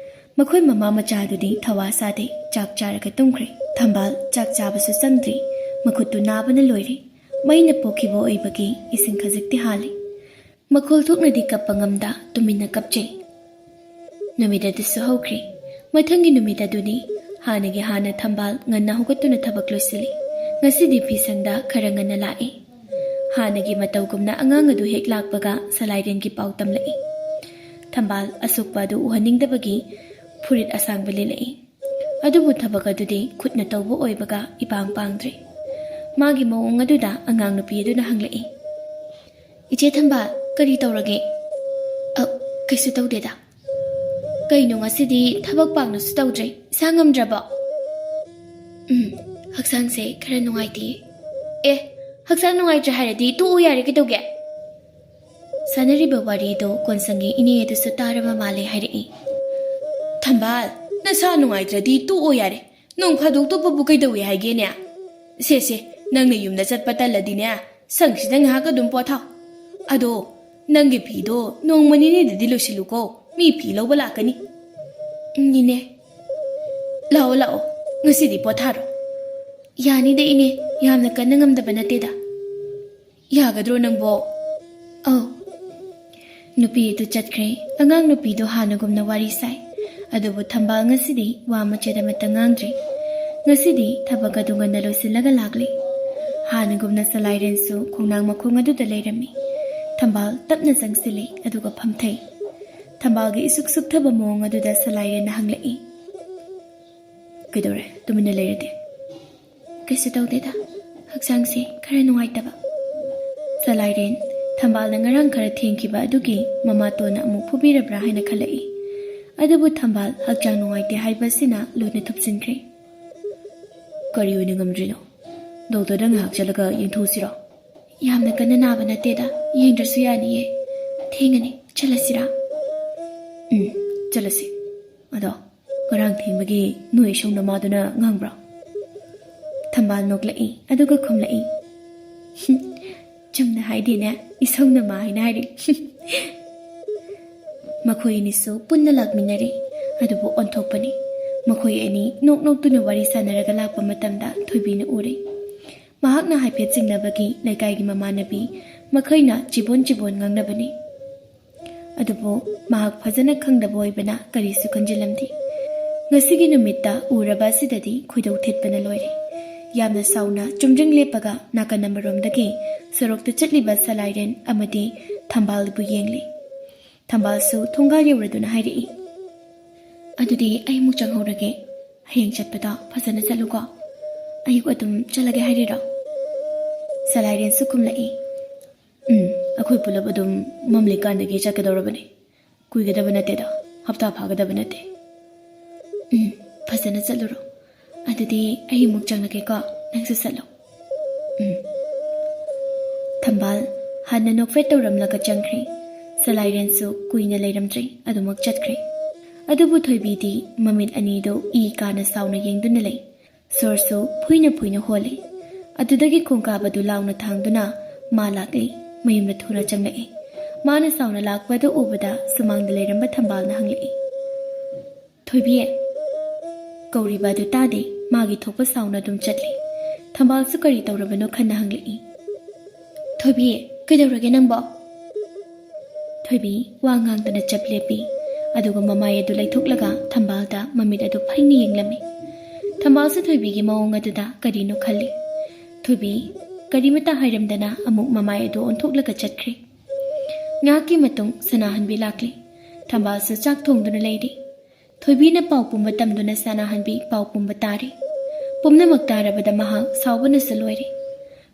ꯃꯈꯣꯏ ꯃꯃꯥ ꯃꯆꯥ ꯑꯗꯨꯗꯤ ꯊꯋꯥ ꯁꯥꯗꯦ, ꯆꯥꯛ ꯆꯥꯔꯒ ꯇꯨꯝꯈ꯭ꯔꯦ꯫ ꯊꯝꯕꯥꯜ ꯆꯥꯛ ꯆꯥꯕꯁꯨ ꯆꯪꯗ꯭ꯔꯤ, ꯃꯈꯨꯠꯇꯨ ꯅꯥꯕꯅ ꯂꯣꯏꯔꯦ꯫ ꯃꯩꯅ ꯄꯣꯛꯈꯤꯕ ꯑꯣꯏꯕꯒꯤ ꯏꯁꯤꯡ ꯈꯖꯤꯛꯇꯤ ꯍꯥꯜꯂꯤ꯫ ꯃꯈꯣꯜ ꯊꯣꯛꯅꯗꯤ ꯀꯞꯄ ꯉꯝꯗ ꯇꯨꯃꯤꯟꯅ ꯀꯞꯆꯩ꯫ ꯅꯨꯃꯤꯠ ꯑꯗꯨꯁꯨ ꯍꯧꯈ꯭ꯔꯦ꯫ ꯃꯊꯪꯒꯤ ꯅꯨꯃꯤꯠ ꯑꯗꯨꯅꯤ꯫ ꯍꯥꯟꯅꯒꯤ ꯍꯥꯟꯅ ꯊꯝꯕꯥꯜ ꯉꯟꯅ ꯍꯧꯒꯠꯇꯨꯅ ꯊꯕꯛ ꯂꯣꯏꯁꯤꯜꯂꯤ꯫ ꯉꯁꯤꯗꯤ ꯐꯤꯁꯪꯗ ꯈꯔ ꯉꯟꯅ ꯂꯥꯛꯏ꯫ ꯍꯥꯟꯅꯒꯤ ꯃꯇꯧꯒꯨꯝꯅ ꯑꯉꯥꯡ ꯑꯗꯨ ꯍꯦꯛ ꯂꯥꯛꯄꯒ ꯁꯂꯥꯏꯔꯦꯟꯒꯤ ꯄꯥꯎ ꯇꯝꯂꯛꯏ꯫ ꯊꯝꯕꯥꯜ ꯑꯁꯣꯛꯄ ꯑꯗꯨ ꯎꯍꯟꯅꯤꯡꯗꯕꯒꯤ ꯐꯨꯔꯤꯠ ꯑꯁꯥꯡꯕ ꯂꯤꯠꯂꯛꯏ꯫ ꯑꯗꯨꯕꯨ ꯊꯕꯛ ꯑꯗꯨꯗꯤ ꯈꯨꯠꯅ ꯇꯧꯕ ꯑꯣꯏꯕꯒ ꯏꯄꯥꯡ ꯄꯥꯡꯗ꯭ꯔꯦ꯫ ꯃꯥꯒꯤ ꯃꯑꯣꯡ ꯑꯗꯨꯗ ꯑꯉꯥꯡ ꯅꯨꯄꯤ ꯑꯗꯨꯅ ꯍꯪꯂꯛꯏ, "ꯏꯆꯦ ꯊꯝꯕꯥꯜ, ꯀꯔꯤ ꯇꯧꯔꯒꯦ?" "ꯑ, ꯀꯩꯁꯨ ꯇꯧꯗꯦꯗ꯫" "ꯀꯩꯅꯣ ꯉꯁꯤꯗꯤ ꯊꯕꯛ ꯄꯥꯡꯅꯁꯨ ꯇꯧꯗ꯭ꯔꯦ, ꯏꯁꯥ ꯉꯝꯗ꯭ꯔꯕꯣ?" "ꯎꯝ, ꯍꯛꯆꯥꯡꯁꯦ ꯈꯔ ꯅꯨꯡꯉꯥꯏꯇꯦ꯫" "ꯑꯦ, ꯍꯛꯆꯥꯡ ꯅꯨꯡꯉꯥꯏꯇ꯭ꯔꯦ ꯍꯥꯏꯔꯗꯤ ꯇꯣꯛꯎ ꯌꯥꯔꯦ, ꯀꯩꯗꯧꯒꯦ?" ꯁꯥꯟꯅꯔꯤꯕ ꯋꯥꯔꯤꯗꯨ ꯀꯣꯟꯁꯪꯒꯤ ꯏꯅꯦ ꯑꯗꯨꯁꯨ ꯇꯥꯔꯕ ꯃꯥꯜꯂꯦ ꯍꯥꯏꯔꯛꯏ꯫ "ꯊꯝꯕꯥꯜ, ꯅꯁꯥ ꯅꯨꯡꯉꯥꯏꯇ꯭ꯔꯗꯤ ꯇꯣꯛꯑꯣ ꯌꯥꯔꯦ꯫ ꯅꯣꯡ ꯐꯥꯗꯣꯛ ꯇꯣꯛꯄꯕꯨ ꯀꯩꯗꯧꯋꯦ ꯍꯥꯏꯒꯦꯅꯦ? ꯁꯦ, ꯁꯦ, ꯅꯪꯅ ꯌꯨꯝꯗ ꯆꯠꯄ ꯇꯜꯂꯗꯤꯅꯦ, ꯁꯪꯁꯤꯗ ꯉꯥꯏꯍꯥꯛ ꯑꯗꯨꯝ ꯄꯣꯊꯥꯎ꯫ ꯑꯗꯣ, ꯅꯪꯒꯤ ꯐꯤꯗꯣ ꯅꯣꯡꯃ ꯅꯤꯅꯤꯗꯗꯤ ꯂꯣꯏꯁꯤꯜꯂꯨꯀꯣ, ꯃꯤ ꯐꯤ ꯂꯧꯕ ꯂꯥꯛꯀꯅꯤ꯫" "ꯎꯝ, ꯏꯅꯦ꯫" "ꯂꯥꯛꯑꯣ, ꯂꯥꯛꯑꯣ, ꯉꯁꯤꯗꯤ ꯄꯣꯊꯥꯔꯣ꯫" "ꯌꯥꯅꯤꯗ ꯏꯅꯦ, ꯌꯥꯝꯅ ꯀꯟꯅ ꯉꯝꯗꯕ ꯅꯠꯇꯦꯗ꯫" "ꯌꯥꯒꯗ꯭ꯔꯣ ꯅꯪꯕꯣ?" "ꯑꯧ꯫" ꯅꯨꯄꯤ ꯑꯗꯨ ꯆꯠꯈ꯭ꯔꯦ꯫ ꯑꯉꯥꯡ ꯅꯨꯄꯤꯗꯨ ꯍꯥꯟꯅꯒꯨꯝꯅ ꯋꯥꯔꯤ ꯁꯥꯏ꯫ ꯑꯗꯨꯕꯨ ꯊꯝꯕꯥꯜ ꯉꯁꯤꯗꯤ ꯋꯥ ꯃꯆꯦꯠ ꯑꯃꯠꯇ ꯉꯥꯡꯗ꯭ꯔꯤ꯫ ꯉꯁꯤꯗꯤ ꯊꯕꯛ ꯑꯗꯨ ꯉꯟꯅ ꯂꯣꯏꯁꯤꯜꯂꯒ ꯂꯥꯛꯂꯤ꯫ ꯍꯥꯟꯅꯒꯨꯝꯅ ꯁꯂꯥꯏꯔꯦꯟꯁꯨ ꯈꯣꯡꯅꯥꯡ ꯃꯈꯣꯡ ꯑꯗꯨꯗ ꯂꯩꯔꯝꯃꯤ꯫ ꯊꯝꯕꯥꯜ ꯇꯞꯅ ꯆꯪꯁꯤꯜꯂꯤ, ꯑꯗꯨꯒ ꯐꯝꯊꯩ꯫ ꯊꯝꯕꯥꯜꯒꯤ ꯏꯁꯨꯛ ꯁꯨꯛꯊꯕ ꯃꯑꯣꯡ ꯑꯗꯨꯗ ꯁꯂꯥꯏꯔꯦꯟꯅ ꯍꯪꯂꯛꯏ, "ꯀꯩꯗꯧꯔꯦ ꯇꯨꯃꯤꯟꯅ ꯂꯩꯔꯗꯤ?" "ꯀꯩꯁꯨ ꯇꯧꯗꯦꯗ, ꯍꯛꯆꯥꯡꯁꯦ ꯈꯔ ꯅꯨꯡꯉꯥꯏꯇꯕ꯫" ꯁꯂꯥꯏꯔꯦꯟ, ꯊꯝꯕꯥꯜꯅ ꯉꯔꯥꯡ ꯈꯔ ꯊꯦꯡꯈꯤꯕ ꯑꯗꯨꯒꯤ ꯃꯃꯥꯇꯣꯟꯅ ꯑꯃꯨꯛ ꯐꯨꯕꯤꯔꯕ꯭ꯔꯥ ꯍꯥꯏꯅ ꯈꯜꯂꯛꯏ꯫ ꯑꯗꯨꯕꯨ ꯊꯝꯕꯥꯜ ꯍꯛꯆꯥꯡ ꯅꯨꯡꯉꯥꯏꯇꯦ ꯍꯥꯏꯕ ꯑꯁꯤꯅ ꯂꯣꯏꯅ ꯊꯨꯞꯆꯤꯟꯈ꯭ꯔꯦ꯫ "ꯀꯔꯤ ꯑꯣꯏꯅ ꯉꯝꯗ꯭ꯔꯤꯅꯣ? ꯗꯣꯛꯇꯔꯗ ꯉꯥꯏꯍꯥꯛ ꯆꯠꯂꯒ ꯌꯦꯡꯊꯣꯛꯎꯁꯤꯔꯣ?" "ꯌꯥꯝꯅ ꯀꯟꯅ ꯅꯥꯕ ꯅꯠꯇꯦꯗ, ꯌꯦꯡꯗ꯭ꯔꯁꯨ ꯌꯥꯅꯤꯌꯦ꯫ ꯊꯦꯡꯉꯅꯤ, ꯆꯠꯂꯁꯤꯔꯥ?" "ꯎꯝ, ꯆꯠꯂꯁꯤ꯫ ꯑꯗꯣ ꯉꯔꯥꯡ ꯊꯦꯡꯕꯒꯤ ꯅꯣꯏ ꯏꯁꯧ ꯅꯃꯥꯗꯨꯅ ꯉꯥꯡꯕ꯭ꯔꯣ?" ꯊꯝꯕꯥꯜ ꯅꯣꯛꯂꯛꯏ, ꯑꯗꯨꯒ ꯈꯨꯝꯂꯛꯏ, "ꯆꯨꯝꯅ ꯍꯥꯏꯗꯦꯅꯦ, ꯏꯁꯧ ꯅꯃꯥ ꯍꯥꯏꯅ ꯍꯥꯏꯔꯤ꯫" ꯃꯈꯣꯏ ꯑꯅꯤꯁꯨ ꯄꯨꯟꯅ ꯂꯥꯛꯃꯤꯟꯅꯔꯦ꯫ ꯑꯗꯨꯕꯨ ꯑꯣꯟꯊꯣꯛꯄꯅꯤ, ꯃꯈꯣꯏ ꯑꯅꯤ ꯅꯣꯛ ꯅꯣꯛꯇꯨꯅ ꯋꯥꯔꯤ ꯁꯥꯟꯅꯔꯒ ꯂꯥꯛꯄ ꯃꯇꯝꯗ ꯊꯣꯏꯕꯤꯅ ꯎꯔꯦ꯫ ꯃꯍꯥꯛꯅ ꯍꯥꯏꯐꯦꯠ ꯆꯤꯡꯅꯕꯒꯤ ꯂꯩꯀꯥꯏꯒꯤ ꯃꯃꯥꯟꯅꯕꯤ ꯃꯈꯩꯅ ꯆꯤꯕꯣꯟ ꯆꯤꯕꯣꯟ ꯉꯥꯡꯅꯕꯅꯤ꯫ ꯑꯗꯨꯕꯨ ꯃꯍꯥꯛ ꯐꯖꯅ ꯈꯪꯗꯕ ꯑꯣꯏꯕꯅ ꯀꯔꯤꯁꯨ ꯈꯟꯖꯤꯜꯂꯝꯗꯦ꯫ ꯉꯁꯤꯒꯤ ꯅꯨꯃꯤꯠꯇ ꯎꯔꯕ ꯑꯁꯤꯗꯗꯤ ꯈꯣꯏꯗꯧ ꯊꯤꯠꯄꯅ ꯂꯣꯏꯔꯦ꯫ ꯌꯥꯝꯅ ꯁꯥꯎꯅ ꯆꯨꯝꯗ꯭ꯔꯤꯡ ꯂꯦꯞꯄꯒ ꯅꯥꯀꯟ ꯑꯃꯔꯣꯝꯗꯒꯤ ꯁꯣꯔꯣꯛꯇ ꯆꯠꯂꯤꯕ ꯁꯂꯥꯏꯔꯦꯟ ꯑꯃꯗꯤ ꯊꯝꯕꯥꯜꯕꯨ ꯌꯦꯡꯂꯤ꯫ ꯊꯝꯕꯥꯜꯁꯨ ꯊꯣꯡꯒꯥꯜ ꯌꯧꯔꯗꯨꯅ ꯍꯥꯏꯔꯛꯏ, "ꯑꯗꯨꯗꯤ ꯑꯩ ꯑꯃꯨꯛ ꯆꯪꯍꯧꯔꯒꯦ꯫ ꯍꯌꯦꯡ ꯆꯠꯄꯗ ꯐꯖꯅ ꯆꯠꯂꯨꯀꯣ꯫ ꯑꯌꯨꯛ ꯑꯗꯨꯝ ꯆꯠꯂꯒꯦ ꯍꯥꯏꯔꯤꯔꯣ?" ꯁꯂꯥꯏꯔꯦꯟꯁꯨ ꯈꯨꯝꯂꯛꯏ, "ꯎꯝ, ꯑꯩꯈꯣꯏ ꯄꯨꯂꯞ ꯑꯗꯨꯝ ꯃꯝꯂꯤꯀꯥꯟꯗꯒꯤ ꯆꯠꯀꯗꯧꯔꯕꯅꯤ꯫ ꯀꯨꯏꯒꯗꯕ ꯅꯠꯇꯦꯗ, ꯍꯞꯇꯥ ꯐꯥꯒꯗꯕ ꯅꯠꯇꯦ꯫ ꯎꯝ, ꯐꯖꯅ ꯆꯠꯂꯨꯔꯣ꯫ ꯑꯗꯨꯗꯤ ꯑꯩ ꯑꯃꯨꯛ ꯆꯪꯂꯒꯦꯀꯣ, ꯅꯪꯁꯨ ꯆꯠꯂꯣ꯫" ꯎꯝ꯫ ꯊꯝꯕꯥꯜ ꯍꯟꯅ ꯅꯣꯛꯐꯦꯠ ꯇꯧꯔꯝꯂꯒ ꯆꯪꯈ꯭ꯔꯦ꯫ ꯁꯂꯥꯏꯔꯦꯟꯁꯨ ꯀꯨꯏꯅ ꯂꯩꯔꯝꯗ꯭ꯔꯦ, ꯑꯗꯨꯃꯛ ꯆꯠꯈ꯭ꯔꯦ꯫ ꯑꯗꯨꯕꯨ ꯊꯣꯏꯕꯤꯗꯤ ꯃꯃꯤꯠ ꯑꯅꯤꯗꯨ ꯏ ꯀꯥꯅ ꯁꯥꯎꯅ ꯌꯦꯡꯗꯨꯅ ꯂꯩ꯫ ꯁꯣꯔꯁꯨ ꯐꯨꯏꯅ ꯐꯨꯏꯅ ꯍꯣꯜꯂꯤ꯫ ꯑꯗꯨꯗꯒꯤ ꯈꯣꯡꯀꯥꯞ ꯑꯗꯨ ꯂꯥꯎꯅ ꯊꯥꯡꯗꯨꯅ ꯃꯥ ꯂꯥꯛꯂꯤ, ꯃꯌꯨꯝꯗ ꯊꯨꯅ ꯆꯪꯂꯛꯏ꯫ ꯃꯥꯅ ꯁꯥꯎꯅ ꯂꯥꯛꯄ ꯑꯗꯨ ꯎꯕꯗ ꯁꯨꯃꯥꯡꯗ ꯂꯩꯔꯝꯕ ꯊꯝꯕꯥꯜꯅ ꯍꯪꯂꯛꯏ, "ꯊꯣꯏꯕꯤ!" ꯀꯧꯔꯤꯕ ꯑꯗꯨ ꯇꯥꯗꯦ, ꯃꯥꯒꯤ ꯊꯣꯛꯄ ꯁꯥꯎꯅ ꯑꯗꯨꯝ ꯆꯠꯂꯤ꯫ ꯊꯝꯕꯥꯜꯁꯨ ꯀꯔꯤ ꯇꯧꯔꯕꯅꯣ ꯈꯟꯅ ꯍꯪꯂꯛꯏ, "ꯊꯣꯏꯕꯤ, ꯀꯩꯗꯧꯔꯒꯦ ꯅꯪꯕꯣ?" ꯊꯣꯏꯕꯤ ꯋꯥ ꯉꯥꯡꯗꯅ ꯆꯞ ꯂꯦꯞꯄꯤ꯫ ꯑꯗꯨꯒ ꯃꯃꯥꯏ ꯑꯗꯨ ꯂꯩꯊꯣꯛꯂꯒ ꯊꯝꯕꯥꯜꯗ ꯃꯃꯤꯠ ꯑꯗꯨ ꯐꯩꯅ ꯌꯦꯡꯂꯝꯃꯤ꯫ ꯊꯝꯕꯥꯜꯁꯨ ꯊꯣꯏꯕꯤꯒꯤ ꯃꯑꯣꯡ ꯑꯗꯨꯗ ꯀꯔꯤꯅꯣ ꯈꯜꯂꯤ꯫ ꯊꯣꯏꯕꯤ ꯀꯔꯤꯃꯇ ꯍꯥꯏꯔꯝꯗꯅ ꯑꯃꯨꯛ ꯃꯃꯥꯏ ꯑꯗꯨ ꯑꯣꯟꯊꯣꯛꯂꯒ ꯆꯠꯈ꯭ꯔꯦ꯫ ꯉꯥꯏꯍꯥꯛꯀꯤ ꯃꯇꯨꯡ ꯁꯅꯥꯍꯟꯕꯤ ꯂꯥꯛꯂꯦ꯫ ꯊꯝꯕꯥꯜꯁꯨ ꯆꯥꯛ ꯊꯣꯡꯗꯨꯅ ꯂꯩꯔꯤ꯫ ꯊꯣꯏꯕꯤꯅ ꯄꯥꯎ ꯄꯨꯝꯕ ꯇꯝꯗꯨꯅ ꯁꯅꯥꯍꯟꯕꯤ ꯄꯥꯎ ꯄꯨꯝꯕ ꯇꯥꯔꯤ꯫ ꯄꯨꯝꯅꯃꯛ ꯇꯥꯔꯕꯗ ꯃꯍꯥꯛ ꯁꯥꯎꯕꯅꯁꯨ ꯂꯣꯏꯔꯦ꯫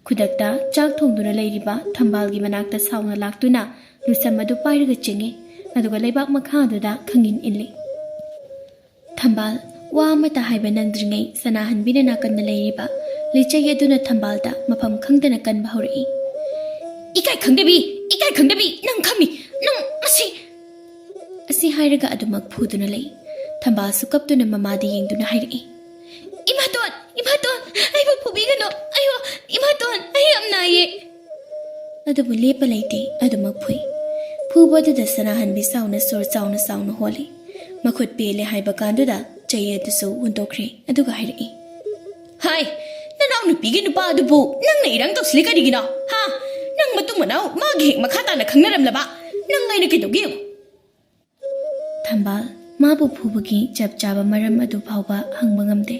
ꯈꯨꯗꯛꯇ ꯆꯥꯛ ꯊꯣꯡꯗꯨꯅ ꯂꯩꯔꯤꯕ ꯊꯝꯕꯥꯜꯒꯤ ꯃꯅꯥꯛꯇ ꯁꯥꯎꯅ ꯂꯥꯛꯇꯨꯅ ꯂꯨꯁꯝ ꯑꯗꯨ ꯄꯥꯏꯔꯒ ꯆꯤꯡꯏ, ꯑꯗꯨꯒ ꯂꯩꯕꯥꯛ ꯃꯈꯥ ꯑꯗꯨꯗ ꯈꯪꯏꯟ ꯏꯜꯂꯤ꯫ ꯊꯝꯕꯥꯜ, ꯋꯥ ꯑꯃꯠꯇ ꯍꯥꯏꯕ ꯅꯪꯗ꯭ꯔꯤꯉꯩ ꯁꯅꯥꯍꯟꯕꯤꯅ ꯅꯥꯀꯟꯗ ꯂꯩꯔꯤꯕ ꯂꯤꯆꯩ ꯑꯗꯨꯅ ꯊꯝꯕꯥꯜꯗ ꯃꯐꯝ ꯈꯪꯗꯅ ꯀꯟꯕ ꯍꯧꯔꯛꯏ꯫ "ꯏꯀꯥꯏ ꯈꯪꯗꯕꯤ, ꯏꯀꯥꯏ ꯈꯪꯗꯕꯤ, ꯅꯪ ꯈꯪꯅꯤ, ꯅꯪ ꯃꯁꯤ!" ꯑꯁꯤ ꯍꯥꯏꯔꯒ ꯑꯗꯨꯃꯛ ꯐꯨꯗꯨꯅ ꯂꯩ꯫ ꯊꯝꯕꯥꯜꯁꯨ ꯀꯞꯇꯨꯅ ꯃꯃꯥꯗ ꯌꯦꯡꯗꯨꯅ ꯍꯥꯏꯔꯛꯏ, "ꯏꯃꯥꯇꯣꯟ, ꯏꯃꯥꯇꯣꯟ, ꯑꯩꯕꯨ ꯐꯨꯕꯤꯒꯅꯨ, ꯑꯩꯕꯨ, ꯏꯃꯥꯇꯣꯟ, ꯑꯩ ꯌꯥꯝ ꯅꯥꯏꯌꯦ!" ꯑꯗꯨꯕꯨ ꯂꯦꯞꯄ ꯂꯩꯇꯦ, ꯑꯗꯨꯃꯛ ꯐꯨꯏ꯫ ꯐꯨꯕ ꯑꯗꯨꯗ ꯁꯅꯥꯍꯟꯕꯤ ꯆꯥꯎꯅ ꯁꯣꯔ ꯆꯥꯎꯅ ꯆꯥꯎꯅ ꯍꯣꯜꯂꯤ꯫ ꯃꯈꯨꯠ ꯄꯦꯜꯂꯦ ꯍꯥꯏꯕ ꯀꯥꯟꯗꯨꯗ ꯆꯩ ꯑꯗꯨꯁꯨ ꯍꯨꯟꯗꯣꯛꯈ꯭ꯔꯦ, ꯑꯗꯨꯒ ꯍꯥꯏꯔꯛꯏ, "ꯍꯥꯏ, ꯅꯅꯥꯎ ꯅꯨꯄꯤꯒꯤ ꯅꯨꯄꯥ ꯑꯗꯨꯕꯨ ꯅꯪꯅ ꯏꯔꯥꯡ ꯇꯧꯁꯤꯜꯂꯤ ꯀꯔꯤꯒꯤꯅꯣ? ꯍꯥ? ꯅꯪ ꯃꯇꯨꯡ ꯃꯅꯥꯎ ꯃꯥꯒꯤ ꯍꯦꯛ ꯃꯈꯥ ꯇꯥꯅ ꯈꯪꯅꯔꯝꯂꯕ ꯅꯪ ꯑꯩꯅ ꯀꯩꯗꯧꯒꯦ ꯌꯦꯡꯉꯨ!" ꯊꯝꯕꯥꯜ ꯃꯥꯕꯨ ꯐꯨꯕꯒꯤ ꯆꯞ ꯆꯥꯕ ꯃꯔꯝ ꯑꯗꯨ ꯐꯥꯎꯕ ꯍꯪꯕ ꯉꯝꯗꯦ꯫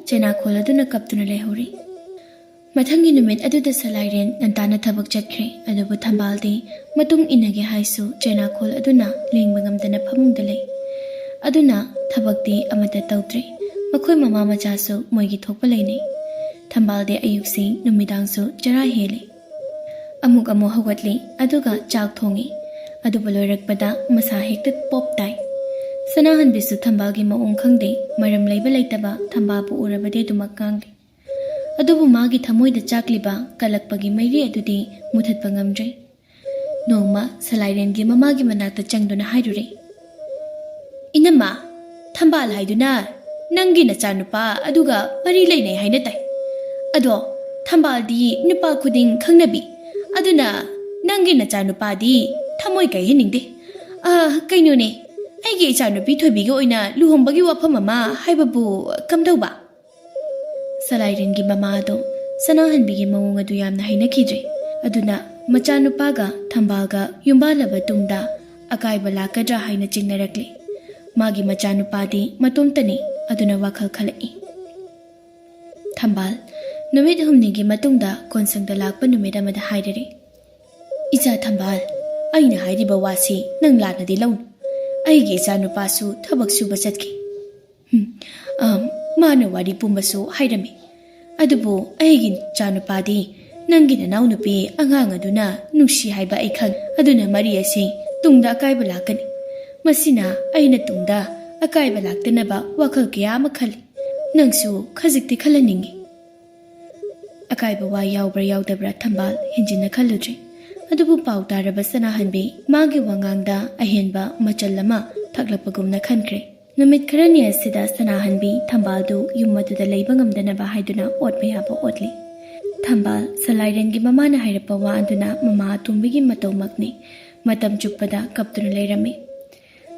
ꯆꯦꯅꯥꯈꯣꯜ ꯑꯗꯨꯅ ꯀꯞꯇꯨꯅ ꯂꯩꯍꯧꯔꯤ꯫ ꯃꯊꯪꯒꯤ ꯅꯨꯃꯤꯠ ꯑꯗꯨꯗ ꯁꯂꯥꯏꯔꯦꯟ ꯉꯟꯇꯥꯅ ꯊꯕꯛ ꯆꯠꯈ꯭ꯔꯦ, ꯑꯗꯨꯕꯨ ꯊꯝꯕꯥꯜꯗꯤ ꯃꯇꯨꯡ ꯏꯟꯅꯒꯦ ꯍꯥꯏꯁꯨ ꯆꯦꯅꯥꯈꯣꯜ ꯑꯗꯨꯅ ꯂꯦꯡꯕ ꯉꯝꯗꯅ ꯐꯃꯨꯡꯗ ꯂꯩ꯫ ꯑꯗꯨꯅ ꯊꯕꯛꯇꯤ ꯑꯃꯠꯇ ꯇꯧꯗ꯭ꯔꯦ꯫ ꯃꯈꯣꯏ ꯃꯃꯥ ꯃꯆꯥꯁꯨ ꯃꯣꯏꯒꯤ ꯊꯣꯛꯄ ꯂꯩꯅꯩ꯫ ꯊꯝꯕꯥꯜꯗꯤ ꯑꯌꯨꯛꯁꯤ ꯅꯨꯃꯤꯗꯥꯡꯁꯨ ꯆꯔꯥ ꯍꯦꯜꯂꯤ꯫ ꯑꯃꯨꯛ ꯑꯃꯨꯛ ꯍꯧꯒꯠꯂꯤ, ꯑꯗꯨꯒ ꯆꯥꯛ ꯊꯣꯡꯉꯤ꯫ ꯑꯗꯨꯕꯨ ꯂꯣꯏꯔꯛꯄꯗ ꯃꯁꯥ ꯍꯦꯛꯇ ꯄꯣꯞ ꯇꯥꯏ꯫ ꯁꯅꯥꯍꯟꯕꯤꯁꯨ ꯊꯝꯕꯥꯜꯒꯤ ꯃꯑꯣꯡ ꯈꯪꯗꯦ, ꯃꯔꯝ ꯂꯩꯕ ꯂꯩꯇꯕ ꯊꯝꯕꯥꯜꯕꯨ ꯎꯔꯕꯗꯤ ꯑꯗꯨꯃꯛ ꯀꯥꯡꯂꯤ꯫ ꯑꯗꯨꯕꯨ ꯃꯥꯒꯤ ꯊꯃꯣꯏꯗ ꯆꯥꯛꯂꯤꯕ ꯀꯜꯂꯛꯄꯒꯤ ꯃꯩꯔꯤ ꯑꯗꯨꯗꯤ ꯃꯨꯊꯠꯄ ꯉꯝꯗ꯭ꯔꯦ꯫ ꯅꯣꯡꯃ ꯁꯂꯥꯏꯔꯦꯟꯒꯤ ꯃꯃꯥꯒꯤ ꯃꯅꯥꯛꯇ ꯆꯪꯗꯨꯅ ꯍꯥꯏꯔꯨꯔꯦ, "ꯏꯅꯝꯃ, ꯊꯝꯕꯥꯜ ꯍꯥꯏꯗꯨꯅ ꯅꯪꯒꯤ ꯅꯆꯥꯅꯨꯄꯥ ꯑꯗꯨꯒ ꯃꯔꯤ ꯂꯩꯅꯩ ꯍꯥꯏꯅ ꯇꯥꯏ꯫ ꯑꯗꯣ ꯊꯝꯕꯥꯜꯗꯤ ꯅꯨꯄꯥ ꯈꯨꯗꯤꯡ ꯈꯪꯅꯕꯤ, ꯑꯗꯨꯅ ꯅꯪꯒꯤ ꯅꯆꯥꯅꯨꯄꯥꯗꯤ ꯊꯃꯣꯏ ꯀꯥꯏꯍꯟꯅꯤꯡꯗꯦ꯫ ꯑ, ꯀꯩꯅꯣꯅꯦ, ꯑꯩꯒꯤ ꯏꯆꯥꯅꯨꯄꯤ ꯊꯣꯏꯕꯤꯒ ꯑꯣꯏꯅ ꯂꯨꯍꯣꯡꯕꯒꯤ ꯋꯥꯐꯝ ꯑꯃ ꯍꯥꯏꯕꯕꯨ ꯀꯝꯗꯧꯕ?" ꯁꯂꯥꯏꯔꯦꯟꯒꯤ ꯃꯃꯥ ꯑꯗꯣ ꯁꯅꯥꯍꯟꯕꯤꯒꯤ ꯃꯑꯣꯡ ꯑꯗꯨ ꯌꯥꯝꯅ ꯍꯩꯅꯈꯤꯗ꯭ꯔꯦ꯫ ꯑꯗꯨꯅ ꯃꯆꯥꯅꯨꯄꯥꯒ ꯊꯝꯕꯥꯜꯒ ꯌꯨꯝꯕꯥꯜꯂꯕ ꯇꯨꯡꯗ ꯑꯀꯥꯏꯕ ꯂꯥꯛꯀꯗ꯭ꯔꯥ ꯍꯥꯏꯅ ꯆꯤꯡꯅꯔꯛꯂꯤ꯫ ꯃꯥꯒꯤ ꯃꯆꯥꯅꯨꯄꯥꯗꯤ ꯃꯇꯣꯝꯇꯅꯤ, ꯑꯗꯨꯅ ꯋꯥꯈꯜ ꯈꯜꯂꯛꯏ꯫ ꯊꯝꯕꯥꯜ ꯅꯨꯃꯤꯠ ꯍꯨꯝꯅꯤꯒꯤ ꯃꯇꯨꯡꯗ ꯀꯣꯟꯁꯪꯗ ꯂꯥꯛꯄ ꯅꯨꯃꯤꯠ ꯑꯃꯗ ꯍꯥꯏꯔꯔꯤ, "ꯏꯆꯥ ꯊꯝꯕꯥꯜ, ꯑꯩꯅ ꯍꯥꯏꯔꯤꯕ ꯋꯥꯁꯤ ꯅꯪ ꯂꯥꯟꯅꯗꯤ ꯂꯧꯅꯨ꯫ ꯑꯩꯒꯤ ꯏꯆꯥꯅꯨꯄꯥꯁꯨ ꯊꯕꯛ ꯁꯨꯕ ꯆꯠꯈꯤ꯫ ꯎꯝ, ꯑꯥ, ꯃꯥꯅ ꯋꯥꯔꯤ ꯄꯨꯝꯕꯁꯨ ꯍꯥꯏꯔꯝꯃꯤ꯫ ꯑꯗꯨꯕꯨ ꯑꯩꯒꯤ ꯏꯆꯥꯅꯨꯄꯥꯗꯤ ꯅꯪꯒꯤ ꯅꯅꯥꯎꯅꯨꯄꯤ ꯑꯉꯥꯡ ꯑꯗꯨꯅ ꯅꯨꯡꯁꯤ ꯍꯥꯏꯕ ꯑꯩ ꯈꯪ꯫ ꯑꯗꯨꯅ ꯃꯔꯤ ꯑꯁꯤ ꯇꯨꯡꯗ ꯑꯀꯥꯏꯕ ꯂꯥꯛꯀꯅꯤ꯫ ꯃꯁꯤꯅ ꯑꯩꯅ ꯇꯨꯡꯗ ꯑꯀꯥꯏꯕ ꯂꯥꯛꯇꯅꯕ ꯋꯥꯈꯜ ꯀꯌꯥ ꯑꯃ ꯈꯜꯂꯤ꯫ ꯅꯪꯁꯨ ꯈꯖꯤꯛꯇꯤ ꯈꯜꯍꯟꯅꯤꯡꯉꯤ꯫" ꯑꯀꯥꯏꯕ ꯋꯥ ꯌꯥꯎꯕ꯭ꯔꯥ ꯌꯥꯎꯗꯕ꯭ꯔꯥ ꯊꯝꯕꯥꯜ ꯍꯦꯟꯖꯤꯟꯅ ꯈꯜꯂꯨꯗ꯭ꯔꯦ꯫ ꯑꯗꯨꯕꯨ ꯄꯥꯎ ꯇꯥꯔꯕ ꯁꯅꯥꯍꯟꯕꯤ ꯃꯥꯒꯤ ꯋꯥꯉꯥꯡꯗ ꯑꯍꯦꯟꯕ ꯃꯆꯜ ꯑꯃ ꯊꯛꯂꯛꯄꯒꯨꯝꯅ ꯈꯟꯈ꯭ꯔꯦ꯫ ꯅꯨꯃꯤꯠ ꯈꯔꯅꯤ ꯑꯁꯤꯗ ꯁꯅꯥꯍꯟꯕꯤ ꯊꯝꯕꯥꯜꯗꯨ ꯌꯨꯝ ꯑꯗꯨꯗ ꯂꯩꯕ ꯉꯝꯗꯅꯕ ꯍꯥꯏꯗꯨꯅ ꯑꯣꯠꯄ ꯌꯥꯕ ꯑꯣꯠꯂꯤ꯫ ꯊꯝꯕꯥꯜ ꯁꯂꯥꯏꯔꯦꯟꯒꯤ ꯃꯃꯥꯅ ꯍꯥꯏꯔꯛꯄ ꯋꯥ ꯑꯗꯨꯅ ꯃꯃꯥ ꯑꯇꯣꯝꯕꯤꯒꯤ ꯃꯇꯧꯃꯛꯅꯤ꯫ ꯃꯇꯝ ꯆꯨꯞꯄꯗ ꯀꯞꯇꯨꯅ ꯂꯩꯔꯝꯃꯤ꯫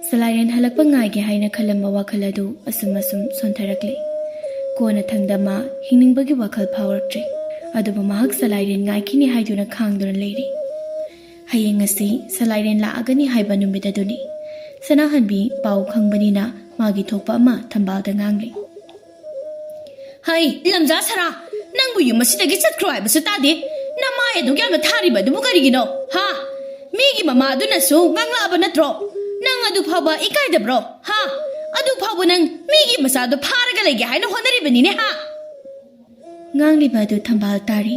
ꯁꯂꯥꯏꯔꯦꯟ ꯍꯜꯂꯛꯄ ꯉꯥꯏꯒꯦ ꯍꯥꯏꯅ ꯈꯜꯂꯝꯕ ꯋꯥꯈꯜ ꯑꯗꯨ ꯑꯁꯨꯝ ꯑꯁꯨꯝ ꯁꯣꯟꯊꯔꯛꯂꯦ꯫ ꯀꯣꯟꯅꯊꯪꯗ ꯃꯥ ꯍꯤꯡꯅꯤꯡꯕꯒꯤ ꯋꯥꯈꯜ ꯐꯥꯎꯔꯛꯇ꯭ꯔꯦ꯫ ꯑꯗꯨꯕꯨ ꯃꯍꯥꯛ ꯁꯂꯥꯏꯔꯦꯟ ꯉꯥꯏꯈꯤꯅꯤ ꯍꯥꯏꯗꯨꯅ ꯈꯥꯡꯗꯨꯅ ꯂꯩꯔꯤ꯫ ꯍꯌꯦꯡ ꯑꯁꯤ ꯁꯂꯥꯏꯔꯦꯟ ꯂꯥꯛꯑꯒꯅꯤ ꯍꯥꯏꯕ ꯅꯨꯃꯤꯠ ꯑꯗꯨꯅꯤ꯫ ꯁꯅꯥꯍꯟꯕꯤ ꯄꯥꯎ ꯈꯪꯕꯅꯤꯅ ꯃꯥꯒꯤ ꯊꯣꯛꯄ ꯑꯃ ꯊꯝꯕꯥꯜꯗ ꯉꯥꯡꯂꯤ꯫ "ꯍꯩ, ꯂꯝꯖꯥ ꯁꯔꯥ, ꯅꯪꯕꯨ ꯌꯨꯝ ꯑꯁꯤꯗꯒꯤ ꯆꯠꯈ꯭ꯔꯣ ꯍꯥꯏꯕꯁꯨ ꯇꯥꯗꯦ꯫ ꯅꯃꯥꯏ ꯑꯗꯨꯛ ꯌꯥꯝꯅ ꯊꯥꯔꯤꯕ ꯑꯗꯨꯕꯨ ꯀꯔꯤꯒꯤꯅꯣ, ꯍꯥ? ꯃꯤꯒꯤ ꯃꯃꯥ ꯑꯗꯨꯅꯁꯨ ꯉꯥꯡꯂꯛꯑꯕ ꯅꯠꯇ꯭ꯔꯣ? ꯅꯪ ꯑꯗꯨ ꯐꯥꯎꯕ ꯏꯀꯥꯏꯗꯕ꯭ꯔꯣ, ꯍꯥ? ꯑꯗꯨ ꯐꯥꯎꯕ ꯅꯪ ꯃꯤꯒꯤ ꯃꯆꯥꯗꯣ ꯐꯥꯔꯒ ꯂꯩꯒꯦ ꯍꯥꯏꯅ ꯍꯣꯠꯅꯔꯤꯕꯅꯤꯅꯦ, ꯍꯥ?" ꯉꯥꯡꯂꯤꯕ ꯑꯗꯨ ꯊꯝꯕꯥꯜ ꯇꯥꯔꯤ꯫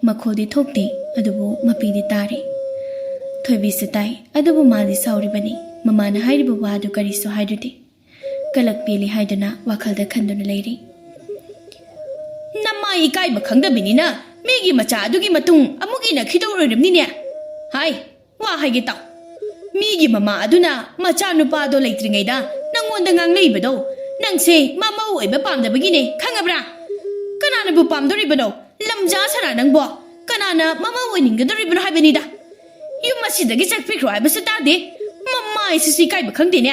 ꯃꯈꯣꯜꯗꯤ ꯊꯣꯛꯇꯦ, ꯑꯗꯨꯕꯨ ꯃꯄꯤꯗꯤ ꯇꯥꯔꯤ꯫ ꯊꯣꯏꯕꯤꯁꯨ ꯇꯥꯏ, ꯑꯗꯨꯕꯨ ꯃꯥꯗꯤ ꯁꯥꯎꯔꯤꯕꯅꯤ꯫ ꯃꯃꯥꯅ ꯍꯥꯏꯔꯤꯕ ꯋꯥ ꯑꯗꯨ ꯀꯔꯤꯁꯨ ꯍꯥꯏꯔꯨꯗꯦ꯫ ꯀꯂꯛ ꯄꯦꯜꯂꯤ ꯍꯥꯏꯗꯨꯅ ꯋꯥꯈꯜꯗ ꯈꯟꯗꯨꯅ ꯂꯩꯔꯤ꯫ "ꯅꯃꯥꯏ ꯏꯀꯥꯏꯕ ꯈꯪꯗꯕꯤꯅꯤꯅ ꯃꯤꯒꯤ ꯃꯆꯥ ꯑꯗꯨꯒꯤ ꯃꯇꯨꯡ ꯑꯃꯨꯛ ꯏꯟꯅꯈꯤꯗꯧ ꯑꯣꯏꯔꯝꯅꯤꯅꯦ꯫ ꯍꯥꯏ, ꯋꯥ ꯍꯥꯏꯒꯦ ꯇꯥꯎ꯫ ꯃꯤꯒꯤ ꯃꯃꯥ ꯑꯗꯨꯅ ꯃꯆꯥꯅꯨꯄꯥꯗꯣ ꯂꯩꯇ꯭ꯔꯤꯉꯩꯗ ꯅꯪꯉꯣꯟꯗ ꯉꯥꯡꯂꯛꯏꯕꯗꯣ, ꯅꯪꯁꯦ ꯃꯃꯧ ꯑꯣꯏꯕ ꯄꯥꯝꯗꯕꯒꯤꯅꯦ, ꯈꯪꯉꯕ꯭ꯔꯥ? ꯀꯅꯥꯅꯕꯨ ꯄꯥꯝꯗꯣꯔꯤꯕꯅꯣ? ꯂꯝꯖꯥ ꯁꯔꯥ ꯅꯪꯕꯣ! ꯀꯅꯥꯅ ꯃꯃꯧ ꯑꯣꯏꯅꯤꯡꯒꯗꯣꯔꯤꯕꯅꯣ ꯍꯥꯏꯕꯅꯤꯗ꯫ ꯌꯨꯝ ꯑꯁꯤꯗꯒꯤ ꯆꯠꯄꯤꯈ꯭ꯔꯣ ꯍꯥꯏꯕꯁꯨ ꯇꯥꯗꯦ꯫ ꯃꯃꯥꯏꯁꯤꯁꯨ ꯏꯀꯥꯏꯕ ꯈꯪꯗꯦꯅꯦ꯫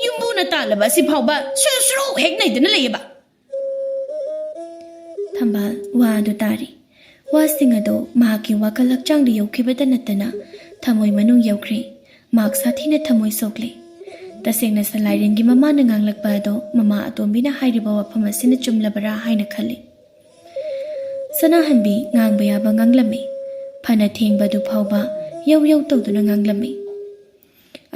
ꯌꯨꯝꯕꯨꯅ ꯇꯥꯜꯂꯕ ꯑꯁꯤ ꯐꯥꯎꯕ ꯁꯨꯔꯨ ꯁꯨꯔꯨ ꯍꯦꯛ ꯅꯩꯗꯅ ꯂꯩꯌꯦꯕ꯫" ꯊꯝꯕꯥꯜ ꯋꯥ ꯑꯗꯨ ꯇꯥꯔꯤ꯫ ꯋꯥꯁꯤꯡ ꯑꯗꯨ ꯃꯍꯥꯛꯀꯤ ꯋꯥꯈꯜ ꯍꯛꯆꯥꯡꯗ ꯌꯧꯈꯤꯕꯇ ꯅꯠꯇꯅ ꯊꯃꯣꯏ ꯃꯅꯨꯡ ꯌꯧꯈ꯭ꯔꯦ꯫ ꯃꯍꯥꯛ ꯁꯥꯊꯤꯅ ꯊꯃꯣꯏ ꯁꯣꯛꯂꯦ꯫ ꯇꯁꯦꯡꯅ ꯁꯂꯥꯏꯔꯦꯟꯒꯤ ꯃꯃꯥꯅ ꯉꯥꯡꯂꯛꯄ ꯑꯗꯣ ꯃꯃꯥ ꯑꯇꯣꯝꯕꯤꯅ ꯍꯥꯏꯔꯤꯕ ꯋꯥꯐꯝ ꯑꯁꯤꯅ ꯆꯨꯝꯂꯕꯔꯥ ꯍꯥꯏꯅ ꯈꯜꯂꯤ꯫ ꯁꯅꯥꯍꯟꯕꯤ ꯉꯥꯡꯕ ꯌꯥꯕ ꯉꯥꯡꯂꯝꯃꯤ꯫ ꯐꯅ ꯊꯦꯡꯕ ꯑꯗꯨ ꯐꯥꯎꯕ ꯌꯧ ꯌꯧ ꯇꯧꯗꯨꯅ ꯉꯥꯡꯂꯝꯃꯤ꯫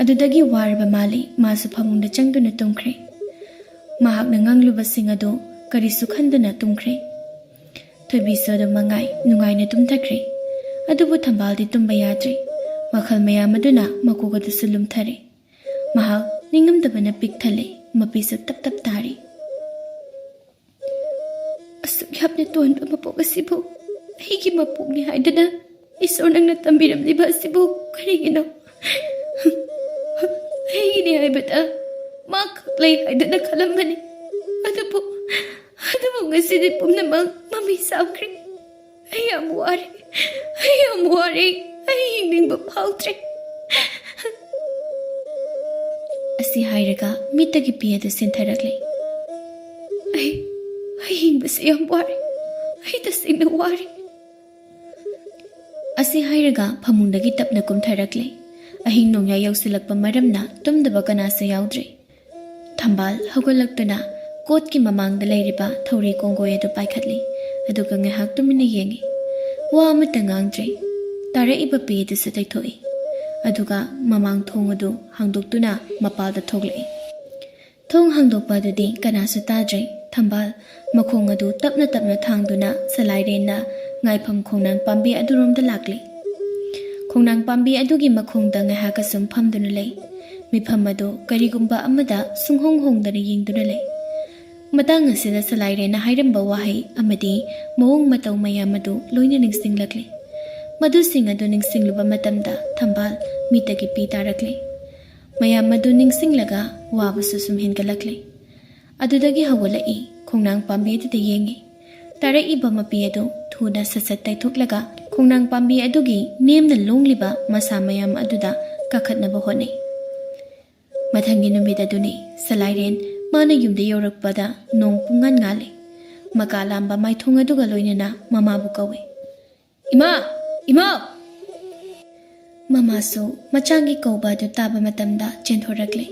ꯑꯗꯨꯗꯒꯤ ꯋꯥꯔꯕ ꯃꯥꯜꯂꯤ, ꯃꯥꯁꯨ ꯐꯃꯨꯡꯗ ꯆꯪꯗꯨꯅ ꯇꯨꯝꯈ꯭ꯔꯦ꯫ ꯃꯍꯥꯛꯅ ꯉꯥꯡꯂꯨꯕꯁꯤꯡ ꯑꯗꯨ ꯀꯔꯤꯁꯨ ꯈꯟꯗꯨꯅ ꯇꯨꯝꯈ꯭ꯔꯦ꯫ ꯊꯣꯏꯕꯤꯁꯨ ꯑꯗꯨꯝ ꯃꯉꯥꯏ ꯅꯨꯡꯉꯥꯏꯅ ꯇꯨꯝꯊꯈ꯭ꯔꯦ꯫ ꯑꯗꯨꯕꯨ ꯊꯝꯕꯥꯜꯗꯤ ꯇꯨꯝꯕ ꯌꯥꯗ꯭ꯔꯦ꯫ ꯋꯥꯈꯜ ꯃꯌꯥꯝ ꯑꯗꯨꯅ ꯃꯀꯣꯛ ꯑꯗꯨꯁꯨ ꯂꯨꯝꯊꯔꯦ꯫ ꯃꯍꯥꯛ ꯅꯤꯡꯉꯝꯗꯕꯅ ꯄꯤꯛ ꯊꯜꯂꯦ꯫ ꯃꯄꯤꯁꯨ ꯇꯞ ꯇꯞ ꯇꯥꯔꯤ꯫ "ꯑꯁꯨꯛ ꯌꯥꯝꯅ ꯇꯣꯟꯕ ꯃꯄꯣꯛ ꯑꯁꯤꯕꯨ ꯑꯩꯒꯤ ꯃꯄꯣꯛꯅꯤ ꯍꯥꯏꯗꯨꯅ ꯏꯁꯣꯔ ꯅꯪꯅ ꯇꯝꯕꯤꯔꯝꯂꯤꯕ ꯑꯁꯤꯕꯨ ꯀꯔꯤꯒꯤꯅꯣ? ꯑꯩꯒꯤꯅꯤ ꯍꯥꯏꯕꯗ ꯃꯥ ꯈꯛ ꯂꯩ ꯍꯥꯏꯗꯨꯅ ꯈꯜꯂꯝꯕꯅꯤ꯫ ꯑꯗꯨꯕꯨ, ꯑꯗꯨꯕꯨ ꯉꯁꯤꯗꯤ ꯄꯨꯝꯅꯃꯛ ꯃꯃꯤ ꯁꯥꯝꯈ꯭ꯔꯦ꯫ ꯑꯩ ꯌꯥꯝ ꯋꯥꯔꯦ, ꯑꯩ ꯌꯥꯝ ꯋꯥꯔꯦ, ꯑꯩ ꯍꯤꯡꯅꯤꯡꯕ ꯐꯥꯎꯗ꯭ꯔꯦ" ꯑꯁꯤ ꯍꯥꯏꯔꯒ ꯃꯤꯠꯇꯒꯤ ꯄꯤ ꯑꯗꯨ ꯁꯤꯟꯊꯔꯛꯂꯦ꯫ "ꯑꯩ, ꯑꯩ ꯍꯤꯡꯕꯁꯦ ꯌꯥꯝ ꯋꯥꯔꯦ, ꯑꯩ ꯇꯁꯦꯡꯅ ꯋꯥꯔꯦ" ꯑꯁꯤ ꯍꯥꯏꯔꯒ ꯐꯃꯨꯡꯗꯒꯤ ꯇꯞꯅ ꯀꯨꯝꯊꯔꯛꯂꯦ꯫ ꯑꯍꯤꯡ ꯅꯣꯡꯌꯥꯏ ꯌꯧꯁꯤꯜꯂꯛꯄ ꯃꯔꯝꯅ ꯇꯨꯝꯗꯕ ꯀꯅꯥꯁꯨ ꯌꯥꯎꯗ꯭ꯔꯦ꯫ ꯊꯝꯕꯥꯜ ꯍꯧꯒꯠꯂꯛꯇꯨꯅ ꯀꯣꯠꯀꯤ ꯃꯃꯥꯡꯗ ꯂꯩꯔꯤꯕ ꯊꯧꯔꯤ ꯀꯣꯡꯒꯣꯏ ꯑꯗꯨ ꯄꯥꯏꯈꯠꯂꯤ, ꯑꯗꯨꯒ ꯉꯥꯏꯍꯥꯛ ꯇꯨꯃꯤꯟꯅ ꯌꯦꯡꯉꯤ꯫ ꯋꯥ ꯑꯃꯠꯇ ꯉꯥꯡꯗ꯭ꯔꯦ꯫ ꯇꯥꯔꯛꯏꯕ ꯄꯤ ꯑꯗꯨꯁꯨ ꯇꯩꯊꯣꯛꯏ, ꯑꯗꯨꯒ ꯃꯃꯥꯡ ꯊꯣꯡ ꯑꯗꯨ ꯍꯥꯡꯗꯣꯛꯇꯨꯅ ꯃꯄꯥꯜꯗ ꯊꯣꯛꯂꯛꯏ꯫ ꯊꯣꯡ ꯍꯥꯡꯗꯣꯛꯄ ꯑꯗꯨꯗꯤ ꯀꯅꯥꯁꯨ ꯇꯥꯗ꯭ꯔꯦ꯫ ꯊꯝꯕꯥꯜ ꯃꯈꯣꯡ ꯑꯗꯨ ꯇꯞꯅ ꯇꯞꯅ ꯊꯥꯡꯗꯨꯅ ꯁꯂꯥꯏꯔꯦꯟꯅ ꯉꯥꯏꯐꯝ ꯈꯣꯡꯅꯥꯡ ꯄꯥꯝꯕꯤ ꯑꯗꯨꯔꯣꯝꯗ ꯂꯥꯛꯂꯤ꯫ ꯈꯣꯡꯅꯥꯡ ꯄꯥꯝꯕꯤ ꯑꯗꯨꯒꯤ ꯃꯈꯣꯡꯗ ꯉꯥꯏꯍꯥꯛ ꯑꯁꯨꯝ ꯐꯝꯗꯨꯅ ꯂꯩ꯫ ꯃꯤꯐꯝ ꯑꯗꯨ ꯀꯔꯤꯒꯨꯝꯕ ꯑꯃꯗ ꯁꯨꯡꯍꯣꯡ ꯍꯣꯡꯗꯅ ꯌꯦꯡꯗꯨꯅ ꯂꯩ꯫ ꯃꯇꯥꯡ ꯑꯁꯤꯗ ꯁꯂꯥꯏꯔꯦꯟꯅ ꯍꯥꯏꯔꯝꯕ ꯋꯥꯍꯩ ꯑꯃꯗꯤ ꯃꯑꯣꯡ ꯃꯇꯧ ꯃꯌꯥꯝ ꯑꯗꯨ ꯂꯣꯏꯅ ꯅꯤꯡꯁꯤꯡꯂꯛꯂꯤ꯫ ꯃꯗꯨꯁꯤꯡ ꯑꯗꯨ ꯅꯤꯡꯁꯤꯡꯂꯨꯕ ꯃꯇꯝꯗ ꯊꯝꯕꯥꯜ ꯃꯤꯠꯇꯒꯤ ꯄꯤ ꯇꯥꯔꯛꯂꯤ꯫ ꯃꯌꯥꯝ ꯑꯗꯨ ꯅꯤꯡꯁꯤꯡꯂꯒ ꯋꯥꯕꯁꯨ ꯁꯨꯝ ꯍꯦꯟꯒꯠꯂꯛꯂꯤ꯫ ꯑꯗꯨꯗꯒꯤ ꯍꯧꯒꯠꯂꯛꯏ, ꯈꯣꯡꯅꯥꯡ ꯄꯥꯝꯕꯤ ꯑꯗꯨꯗ ꯌꯦꯡꯉꯤ꯫ ꯇꯥꯔꯛꯏꯕ ꯃꯄꯤ ꯑꯗꯨ ꯊꯨꯅ ꯁꯠ ꯁꯠ ꯇꯩꯊꯣꯛꯂꯒ ꯈꯣꯡꯅꯥꯡ ꯄꯥꯝꯕꯤ ꯑꯗꯨꯒꯤ ꯅꯦꯝꯅ ꯂꯣꯡꯂꯤꯕ ꯃꯁꯥ ꯃꯌꯥꯝ ꯑꯗꯨꯗ ꯀꯥꯈꯠꯅꯕ ꯍꯣꯠꯅꯩ꯫ ꯃꯊꯪꯒꯤ ꯅꯨꯃꯤꯠ ꯑꯗꯨꯅꯤ꯫ ꯁꯂꯥꯏꯔꯦꯟ ꯃꯥꯅ ꯌꯨꯝꯗ ꯌꯧꯔꯛꯄꯗ ꯅꯣꯡ ꯄꯨꯡꯉꯥꯟ ꯉꯥꯜꯂꯦ꯫ ꯃꯀꯥ ꯂꯥꯝꯕ ꯃꯥꯏꯊꯣꯡ ꯑꯗꯨꯒ ꯂꯣꯏꯅꯅ ꯃꯃꯥꯕꯨ ꯀꯧꯏ꯫ "ꯏꯃꯥ! ꯏꯃꯥ!" ꯃꯃꯥꯁꯨ ꯃꯆꯥꯒꯤ ꯀꯧꯕ ꯑꯗꯨ ꯇꯥꯕ ꯃꯇꯝꯗ ꯆꯦꯟꯊꯣꯔꯛꯂꯦ꯫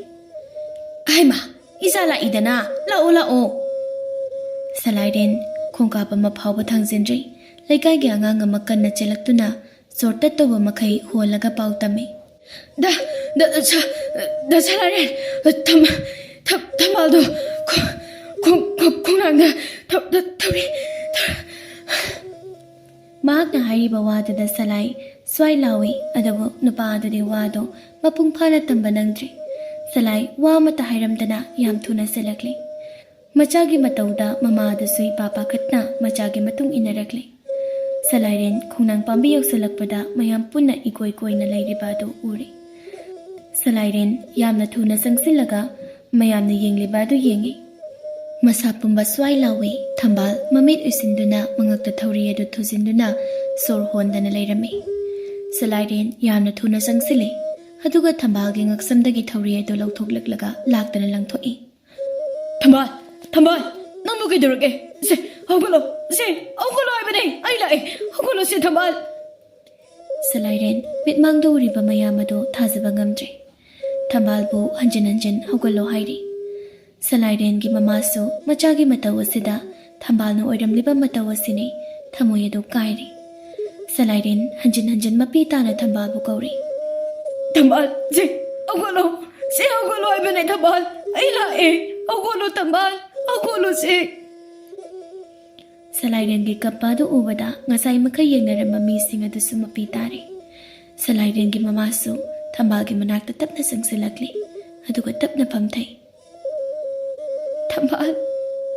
"ꯑꯍꯩꯃꯥ, ꯏꯆꯥ ꯂꯥꯛꯏꯗꯅ, ꯂꯥꯛꯑꯣ, ꯂꯥꯛꯑꯣ!" ꯁꯂꯥꯏꯔꯦꯟ ꯈꯣꯡꯀꯥꯞ ꯑꯃ ꯐꯥꯎꯕ ꯊꯥꯡꯖꯤꯟꯗ꯭ꯔꯤ꯫ ꯂꯩꯀꯥꯏꯒꯤ ꯑꯉꯥꯡ ꯑꯃ ꯀꯟꯅ ꯆꯦꯜꯂꯛꯇꯨꯅ ꯁꯣꯔ ꯇꯠꯇꯧꯕ ꯃꯈꯩ ꯍꯣꯜꯂꯒ ꯄꯥꯎ ꯇꯝꯃꯤ꯫ "ꯗ, ꯗ, ꯁ-, ꯗ ꯁꯂꯥꯏꯔꯦꯟ, ꯊꯝ-, ꯊꯝ-, ꯊꯝꯕꯥꯜꯗꯣ ꯈꯣ-, ꯈꯣꯡ-, ꯈꯣꯡ-, ꯈꯣꯡꯅꯥꯡꯗ ꯊꯧ-, ꯊꯧ-, ꯊꯧꯔꯤ, ꯊꯧ-" ꯃꯍꯥꯛꯅ ꯍꯥꯏꯔꯤꯕ ꯋꯥꯗꯨꯗ ꯁꯂꯥꯏ ꯁ꯭ꯋꯥꯏ ꯂꯥꯎꯏ, ꯑꯗꯨꯕꯨ ꯅꯨꯄꯥ ꯑꯗꯨꯗꯤ ꯋꯥꯗꯣ ꯃꯄꯨꯡ ꯐꯥꯅ ꯇꯝꯕ ꯅꯪꯗ꯭ꯔꯤ꯫ ꯁꯂꯥꯏ ꯋꯥ ꯑꯃꯠꯇ ꯍꯥꯏꯔꯝꯗꯅ ꯌꯥꯝ ꯊꯨꯅ ꯆꯦꯜꯂꯛꯂꯤ꯫ ꯃꯆꯥꯒꯤ ꯃꯇꯧꯗ ꯃꯃꯥ ꯑꯗꯨꯁꯨ ꯏꯄꯥ ꯄꯥꯈꯠꯅ ꯃꯆꯥꯒꯤ ꯃꯇꯨꯡ ꯏꯟꯅꯔꯛꯂꯤ꯫ ꯁꯂꯥꯏꯔꯦꯟ ꯈꯣꯡꯅꯥꯡ ꯄꯥꯝꯕꯤ ꯌꯧꯁꯤꯜꯂꯛꯄꯗ ꯃꯌꯥꯝ ꯄꯨꯟꯅ ꯏꯀꯣꯏ ꯀꯣꯏꯅ ꯂꯩꯔꯤꯕ ꯑꯗꯨ ꯎꯔꯦ꯫ ꯁꯂꯥꯏꯔꯦꯟ ꯌꯥꯝꯅ ꯊꯨꯅ ꯆꯪꯁꯤꯜꯂꯒ ꯃꯌꯥꯝꯅ ꯌꯦꯡꯂꯤꯕ ꯑꯗꯨ ꯌꯦꯡꯉꯤ꯫ ꯃꯁꯥ ꯄꯨꯝꯕ ꯁ꯭ꯋꯥꯏ ꯂꯥꯎꯏ꯫ ꯊꯝꯕꯥꯜ ꯃꯃꯤꯠ ꯎꯏꯁꯤꯟꯗꯨꯅ ꯃꯉꯛꯇ ꯊꯧꯔꯤ ꯑꯗꯨ ꯊꯨꯖꯤꯟꯗꯨꯅ ꯁꯣꯔ ꯍꯣꯟꯗꯅ ꯂꯩꯔꯝꯃꯤ꯫ ꯁꯂꯥꯏꯔꯦꯟ ꯌꯥꯝꯅ ꯊꯨꯅ ꯆꯪꯁꯤꯜꯂꯤ꯫ ꯑꯗꯨꯒ ꯊꯝꯕꯥꯜꯒꯤ ꯉꯛꯁꯝꯗꯒꯤ ꯊꯧꯔꯤ ꯑꯗꯨ ꯂꯧꯊꯣꯛꯂꯛꯂꯒ ꯂꯥꯛꯇꯅ ꯂꯪꯊꯣꯛꯏ꯫ "ꯊꯝꯕꯥꯜ, ꯊꯝꯕꯥꯜ, ꯅꯪꯕꯨ ꯀꯩꯗꯧꯔꯒꯦ? ꯁꯦ, ꯍꯧꯒꯠꯂꯣ, ꯁꯦ, ꯍꯧꯒꯠꯂꯣ ꯍꯥꯏꯕꯅꯦ, ꯑꯩ ꯂꯥꯛꯑꯦ, ꯍꯧꯒꯠꯂꯣ ꯁꯦ, ꯊꯝꯕꯥꯜ!" ꯁꯂꯥꯏꯔꯦꯟ ꯃꯤꯠꯃꯥꯡꯗ ꯎꯔꯤꯕ ꯃꯌꯥꯝ ꯑꯗꯨ ꯊꯥꯖꯕ ꯉꯝꯗ꯭ꯔꯦ꯫ ꯊꯝꯕꯥꯜꯕꯨ ꯍꯟꯖꯤꯟ ꯍꯟꯖꯤꯟ ꯍꯧꯒꯠꯂꯣ ꯍꯥꯏꯔꯤ꯫ ꯁꯂꯥꯏꯔꯦꯟꯒꯤ ꯃꯃꯥꯁꯨ ꯃꯆꯥꯒꯤ ꯃꯇꯧ ꯑꯁꯤꯗ ꯊꯝꯕꯥꯜꯅ ꯑꯣꯏꯔꯝꯂꯤꯕ ꯃꯇꯧ ꯑꯁꯤꯅꯤ ꯊꯃꯣꯏ ꯑꯗꯨ ꯀꯥꯏꯔꯤ꯫ ꯁꯂꯥꯏꯔꯦꯟ ꯍꯟꯖꯤꯟ ꯍꯟꯖꯤꯟ ꯃꯄꯤ ꯇꯥꯅ ꯊꯝꯕꯥꯜꯕꯨ ꯀꯧꯔꯤ꯫ "ꯊꯝꯕꯥꯜ, ꯁꯦ, ꯍꯧꯒꯠꯂꯣ, ꯁꯦ, ꯍꯧꯒꯠꯂꯣ ꯍꯥꯏꯕꯅꯦ, ꯊꯝꯕꯥꯜ, ꯑꯩ ꯂꯥꯛꯑꯦ, ꯍꯧꯒꯠꯂꯣ ꯊꯝꯕꯥꯜ, ꯍꯧꯒꯠꯂꯣ ꯁꯦ!" ꯁꯂꯥꯏꯔꯦꯟꯒꯤ ꯀꯞꯄ ꯑꯗꯨ ꯎꯕꯗ ꯉꯁꯥꯏ ꯃꯈꯩ ꯌꯦꯡꯅꯔꯝꯕ ꯃꯤꯁꯤꯡ ꯑꯗꯨꯁꯨ ꯃꯄꯤ ꯇꯥꯔꯦ꯫ ꯁꯂꯥꯏꯔꯦꯟꯒꯤ ꯃꯃꯥꯁꯨ ꯊꯝꯕꯥꯜꯒꯤ ꯃꯅꯥꯛꯇ ꯇꯞꯅ ꯆꯪꯁꯤꯜꯂꯛꯂꯤ, ꯑꯗꯨꯒ ꯇꯞꯅ ꯐꯝꯊꯩ꯫ "ꯊꯝꯕꯥꯜ,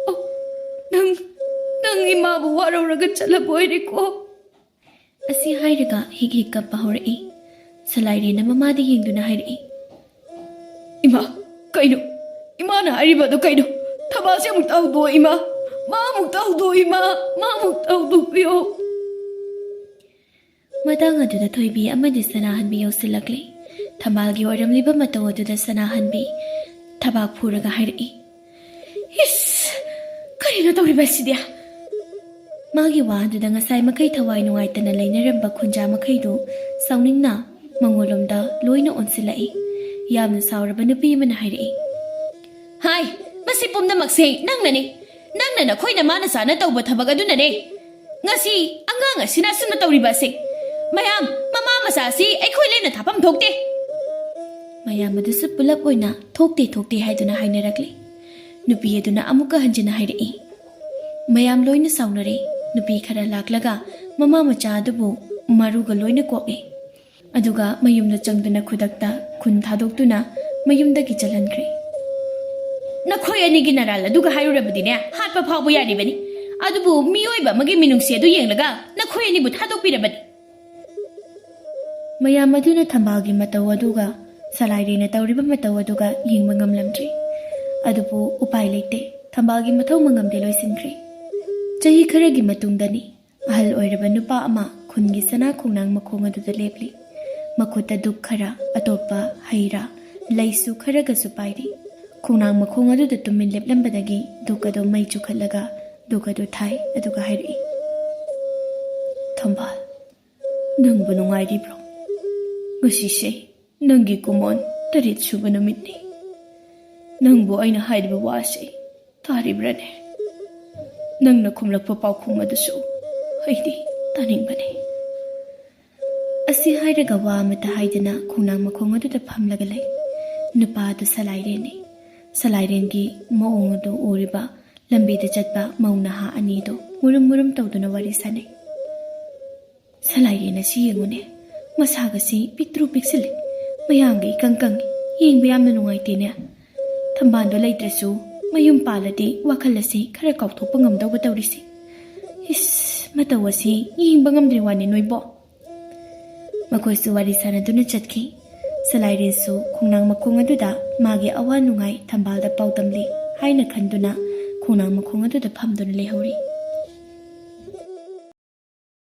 ꯑꯣ, ꯅꯪ, ꯅꯪ ꯏꯃꯥꯕꯨ ꯋꯥꯔꯧꯔꯒ ꯆꯠꯂꯕ ꯑꯣꯏꯔꯦꯀꯣ?" ꯑꯁꯤ ꯍꯥꯏꯔꯒ ꯍꯤꯛ ꯍꯤꯛ ꯀꯞꯄ ꯍꯧꯔꯛꯏ꯫ ꯁꯂꯥꯏꯔꯦꯟꯅ ꯃꯃꯥꯗ ꯌꯦꯡꯗꯨꯅ ꯍꯥꯏꯔꯛꯏ꯫ "ꯏꯃꯥ, ꯀꯩꯅꯣ? ꯏꯃꯥꯅ ꯍꯥꯏꯔꯤꯕꯗꯨ ꯀꯩꯅꯣ? ꯊꯝꯕꯥꯜꯁꯦ ꯑꯃꯨꯛꯇ ꯍꯧꯗꯣꯛꯑꯣ, ꯏꯃꯥ! ꯃꯥ ꯑꯃꯨꯛꯇ ꯍꯧꯗꯣꯛꯑꯣ, ꯏꯃꯥ! ꯃꯥ ꯑꯃꯨꯛꯇ ꯍꯧꯗꯣꯛꯄꯤꯌꯣ!" ꯃꯇꯥꯡ ꯑꯗꯨꯗ ꯊꯣꯏꯕꯤ ꯑꯃꯗꯤ ꯁꯅꯥꯍꯟꯕꯤ ꯌꯧꯁꯤꯜꯂꯛꯂꯤ꯫ ꯊꯝꯕꯥꯜꯒꯤ ꯑꯣꯏꯔꯝꯂꯤꯕ ꯃꯇꯧ ꯑꯗꯨꯗ ꯁꯅꯥꯍꯟꯕꯤ ꯊꯕꯥꯛ ꯐꯨꯔꯒ ꯍꯥꯏꯔꯛꯏ꯫ "ꯏꯁ! ꯀꯔꯤꯅꯣ ꯇꯧꯔꯤꯕ ꯑꯁꯤꯗꯤ?" ꯃꯥꯒꯤ ꯋꯥ ꯑꯗꯨꯗ ꯉꯁꯥꯏ ꯃꯈꯩ ꯊꯋꯥꯏ ꯅꯨꯡꯉꯥꯏꯇꯅ ꯂꯩꯅꯔꯝꯕ ꯈꯨꯟꯖꯥ ꯃꯈꯩꯗꯨ ꯁꯥꯎꯅꯤꯡꯅ ꯃꯉꯣꯟꯂꯣꯝꯗ ꯂꯣꯏꯅ ꯑꯣꯟꯁꯤꯜꯂꯛꯏ꯫ ꯌꯥꯝꯅ ꯁꯥꯎꯔꯕ ꯅꯨꯄꯤ ꯑꯃꯅ ꯍꯥꯏꯔꯛꯏ, "ꯍꯥꯏ, ꯃꯁꯤ ꯄꯨꯝꯅꯃꯛꯁꯦ ꯅꯪꯅꯅꯤ꯫ ꯅꯪꯅ ꯅꯈꯣꯏ ꯅꯃꯥ ꯅꯆꯥꯅ ꯇꯧꯕ ꯊꯕꯛ ꯑꯗꯨꯅꯅꯦ ꯉꯁꯤ ꯑꯉꯥꯡ ꯑꯁꯤꯅ ꯑꯁꯨꯝꯅ ꯇꯧꯔꯤꯕ ꯑꯁꯤ꯫ ꯃꯌꯥꯝ, ꯃꯃꯥ ꯃꯆꯥ ꯑꯁꯤ ꯑꯩꯈꯣꯏ ꯂꯦꯝꯅ ꯊꯥꯐꯝ ꯊꯣꯛꯇꯦ꯫" ꯃꯌꯥꯝ ꯑꯗꯨꯁꯨ ꯄꯨꯂꯞ ꯑꯣꯏꯅ "ꯊꯣꯛꯇꯦ, ꯊꯣꯛꯇꯦ" ꯍꯥꯏꯗꯨꯅ ꯍꯥꯏꯅꯔꯛꯂꯤ꯫ ꯅꯨꯄꯤ ꯑꯗꯨꯅ ꯑꯃꯨꯛꯀ ꯍꯟꯖꯤꯟꯅ ꯍꯥꯏꯔꯛꯏ꯫ ꯃꯌꯥꯝ ꯂꯣꯏꯅ ꯁꯥꯎꯅꯔꯦ꯫ ꯅꯨꯄꯤ ꯈꯔ ꯂꯥꯛꯂꯒ ꯃꯃꯥ ꯃꯆꯥ ꯑꯗꯨꯕꯨ ꯃꯔꯨꯒ ꯂꯣꯏꯅ ꯀꯣꯛꯑꯦ꯫ ꯑꯗꯨꯒ ꯃꯌꯨꯝꯗ ꯆꯪꯗꯨꯅ ꯈꯨꯗꯛꯇ ꯈꯨꯟ ꯊꯥꯗꯣꯛꯇꯨꯅ ꯃꯌꯨꯝꯗꯒꯤ ꯆꯠꯍꯟꯈ꯭ꯔꯦ꯫ "ꯅꯈꯣꯏ ꯑꯅꯤꯒꯤ ꯅꯔꯥꯜ ꯑꯗꯨꯒ ꯍꯥꯏꯔꯨꯔꯕꯗꯤꯅꯦ, ꯍꯥꯠꯄ ꯐꯥꯎꯕ ꯌꯥꯔꯤꯕꯅꯤ꯫ ꯑꯗꯨꯕꯨ ꯃꯤꯑꯣꯏꯕ ꯑꯃꯒꯤ ꯃꯤꯅꯨꯡꯁꯤ ꯑꯗꯨ ꯌꯦꯡꯂꯒ ꯅꯈꯣꯏ ꯑꯅꯤꯕꯨ ꯊꯥꯗꯣꯛꯄꯤꯔꯕꯅꯤ꯫" ꯃꯌꯥꯝ ꯑꯗꯨꯅ ꯊꯝꯕꯥꯜꯒꯤ ꯃꯇꯧ ꯑꯗꯨꯒ ꯁꯂꯥꯏꯔꯦꯅ ꯇꯧꯔꯤꯕ ꯃꯇꯧ ꯑꯗꯨꯒ ꯌꯦꯡꯕ ꯉꯝꯂꯝꯗ꯭ꯔꯦ꯫ ꯑꯗꯨꯕꯨ ꯎꯄꯥꯏ ꯂꯩꯇꯦ꯫ ꯊꯝꯕꯥꯜꯒꯤ ꯃꯊꯧ ꯃꯉꯝꯗꯤ ꯂꯣꯏꯁꯤꯟꯈ꯭ꯔꯦ꯫ ꯆꯍꯤ ꯈꯔꯒꯤ ꯃꯇꯨꯡꯗꯅꯤ꯫ ꯑꯍꯜ ꯑꯣꯏꯔꯕ ꯅꯨꯄꯥ ꯑꯃ ꯈꯨꯟꯒꯤ ꯁꯅꯥ ꯈꯣꯡꯅꯥꯡ ꯃꯈꯣꯡ ꯑꯗꯨꯗ ꯂꯦꯞꯂꯤ꯫ ꯃꯈꯨꯠꯇ ꯗꯨꯛ ꯈꯔ, ꯑꯇꯣꯞꯄ ꯍꯩ ꯔꯥ, ꯂꯩꯁꯨ ꯈꯔꯒꯁꯨ ꯄꯥꯏꯔꯤ꯫ ꯈꯣꯡꯅꯥꯡ ꯃꯈꯣꯡ ꯑꯗꯨꯗ ꯇꯨꯃꯤꯟ ꯂꯦꯞꯂꯝꯕꯗꯒꯤ ꯗꯨꯛ ꯑꯗꯨ ꯃꯩ ꯆꯨꯈꯠꯂꯒ ꯗꯨꯛ ꯑꯗꯨ ꯊꯥꯏ, ꯑꯗꯨꯒ ꯍꯥꯏꯔꯛꯏ, "ꯊꯝꯕꯥꯜ, ꯅꯪꯕꯨ ꯅꯨꯡꯉꯥꯏꯔꯤꯕ꯭ꯔꯣ? ꯉꯁꯤꯁꯦ ꯅꯪꯒꯤ ꯀꯨꯃꯣꯟ ꯇꯔꯦꯠ ꯁꯨꯕ ꯅꯨꯃꯤꯠꯅꯤ꯫ ꯅꯪꯕꯨ ꯑꯩꯅ ꯍꯥꯏꯔꯤꯕ ꯋꯥꯁꯤ ꯇꯥꯔꯤꯕ꯭ꯔꯅꯦ? ꯅꯪꯅ ꯈꯨꯝꯂꯛꯄ ꯄꯥꯎꯈꯨꯝ ꯑꯗꯨꯁꯨ ꯑꯩꯗꯤ ꯇꯥꯅꯤꯡꯕꯅꯤ꯫" ꯑꯁꯤ ꯍꯥꯏꯔꯒ ꯋꯥ ꯑꯃꯠꯇ ꯍꯥꯏꯗꯅ ꯈꯣꯡꯅꯥꯡ ꯃꯈꯣꯡ ꯑꯗꯨꯗ ꯐꯝꯂꯒ ꯂꯩ꯫ ꯅꯨꯄꯥ ꯑꯗꯨ ꯁꯂꯥꯏꯔꯦꯟꯅꯤ꯫ ꯁꯂꯥꯏꯔꯦꯟꯒꯤ ꯃꯑꯣꯡ ꯑꯗꯨ ꯎꯔꯤꯕ ꯂꯝꯕꯤꯗ ꯆꯠꯄ ꯃꯧ ꯅꯍꯥ ꯑꯅꯤꯗꯨ ꯃꯨꯔꯨꯝ ꯃꯨꯔꯨꯝ ꯇꯧꯗꯨꯅ ꯋꯥꯔꯤ ꯁꯥꯅꯩ꯫ "ꯁꯂꯥꯏꯔꯦꯟ ꯑꯁꯤ ꯌꯦꯡꯉꯨꯅꯦ, ꯃꯁꯥꯒꯁꯤ ꯄꯤꯛꯇ꯭ꯔꯨ ꯄꯤꯛꯁꯤꯜꯂꯦ, ꯃꯌꯥꯡꯒ ꯏꯀꯪ ꯀꯪꯉꯤ, ꯌꯦꯡꯕ ꯌꯥꯝꯅ ꯅꯨꯡꯉꯥꯏꯇꯦꯅꯦ꯫ ꯊꯝꯕꯥꯜꯗꯣ ꯂꯩꯇ꯭ꯔꯁꯨ ꯃꯌꯨꯝ ꯄꯥꯜꯂꯗꯤ ꯋꯥꯈꯜ ꯑꯁꯤ ꯈꯔ ꯀꯥꯎꯊꯣꯛꯄ ꯉꯝꯗꯧꯕ ꯇꯧꯔꯤꯁꯦ꯫ ꯏꯁ, ꯃꯇꯧ ꯑꯁꯤ ꯌꯦꯡꯕ ꯉꯝꯗ꯭ꯔꯤ ꯋꯥꯅꯤ ꯅꯣꯏꯕꯣ꯫" ꯃꯈꯣꯏꯁꯨ ꯋꯥꯔꯤ ꯁꯥꯟꯅꯗꯨꯅ ꯆꯠꯈꯤ꯫ ꯁꯂꯥꯏꯔꯦꯟꯁꯨ ꯈꯣꯡꯅꯥꯡ ꯃꯈꯣꯡ ꯑꯗꯨꯗ ꯃꯥꯒꯤ ꯑꯋꯥ ꯅꯨꯡꯉꯥꯏ ꯊꯝꯕꯥꯜꯗ ꯄꯥꯎꯗꯝꯂꯤ ꯍꯥꯏꯅ ꯈꯟꯗꯨꯅ ꯈꯣꯡꯅꯥꯡ ꯃꯈꯣꯡ ꯑꯗꯨꯗ ꯐꯝꯗꯨꯅ ꯂꯩꯍꯧꯔꯤ꯫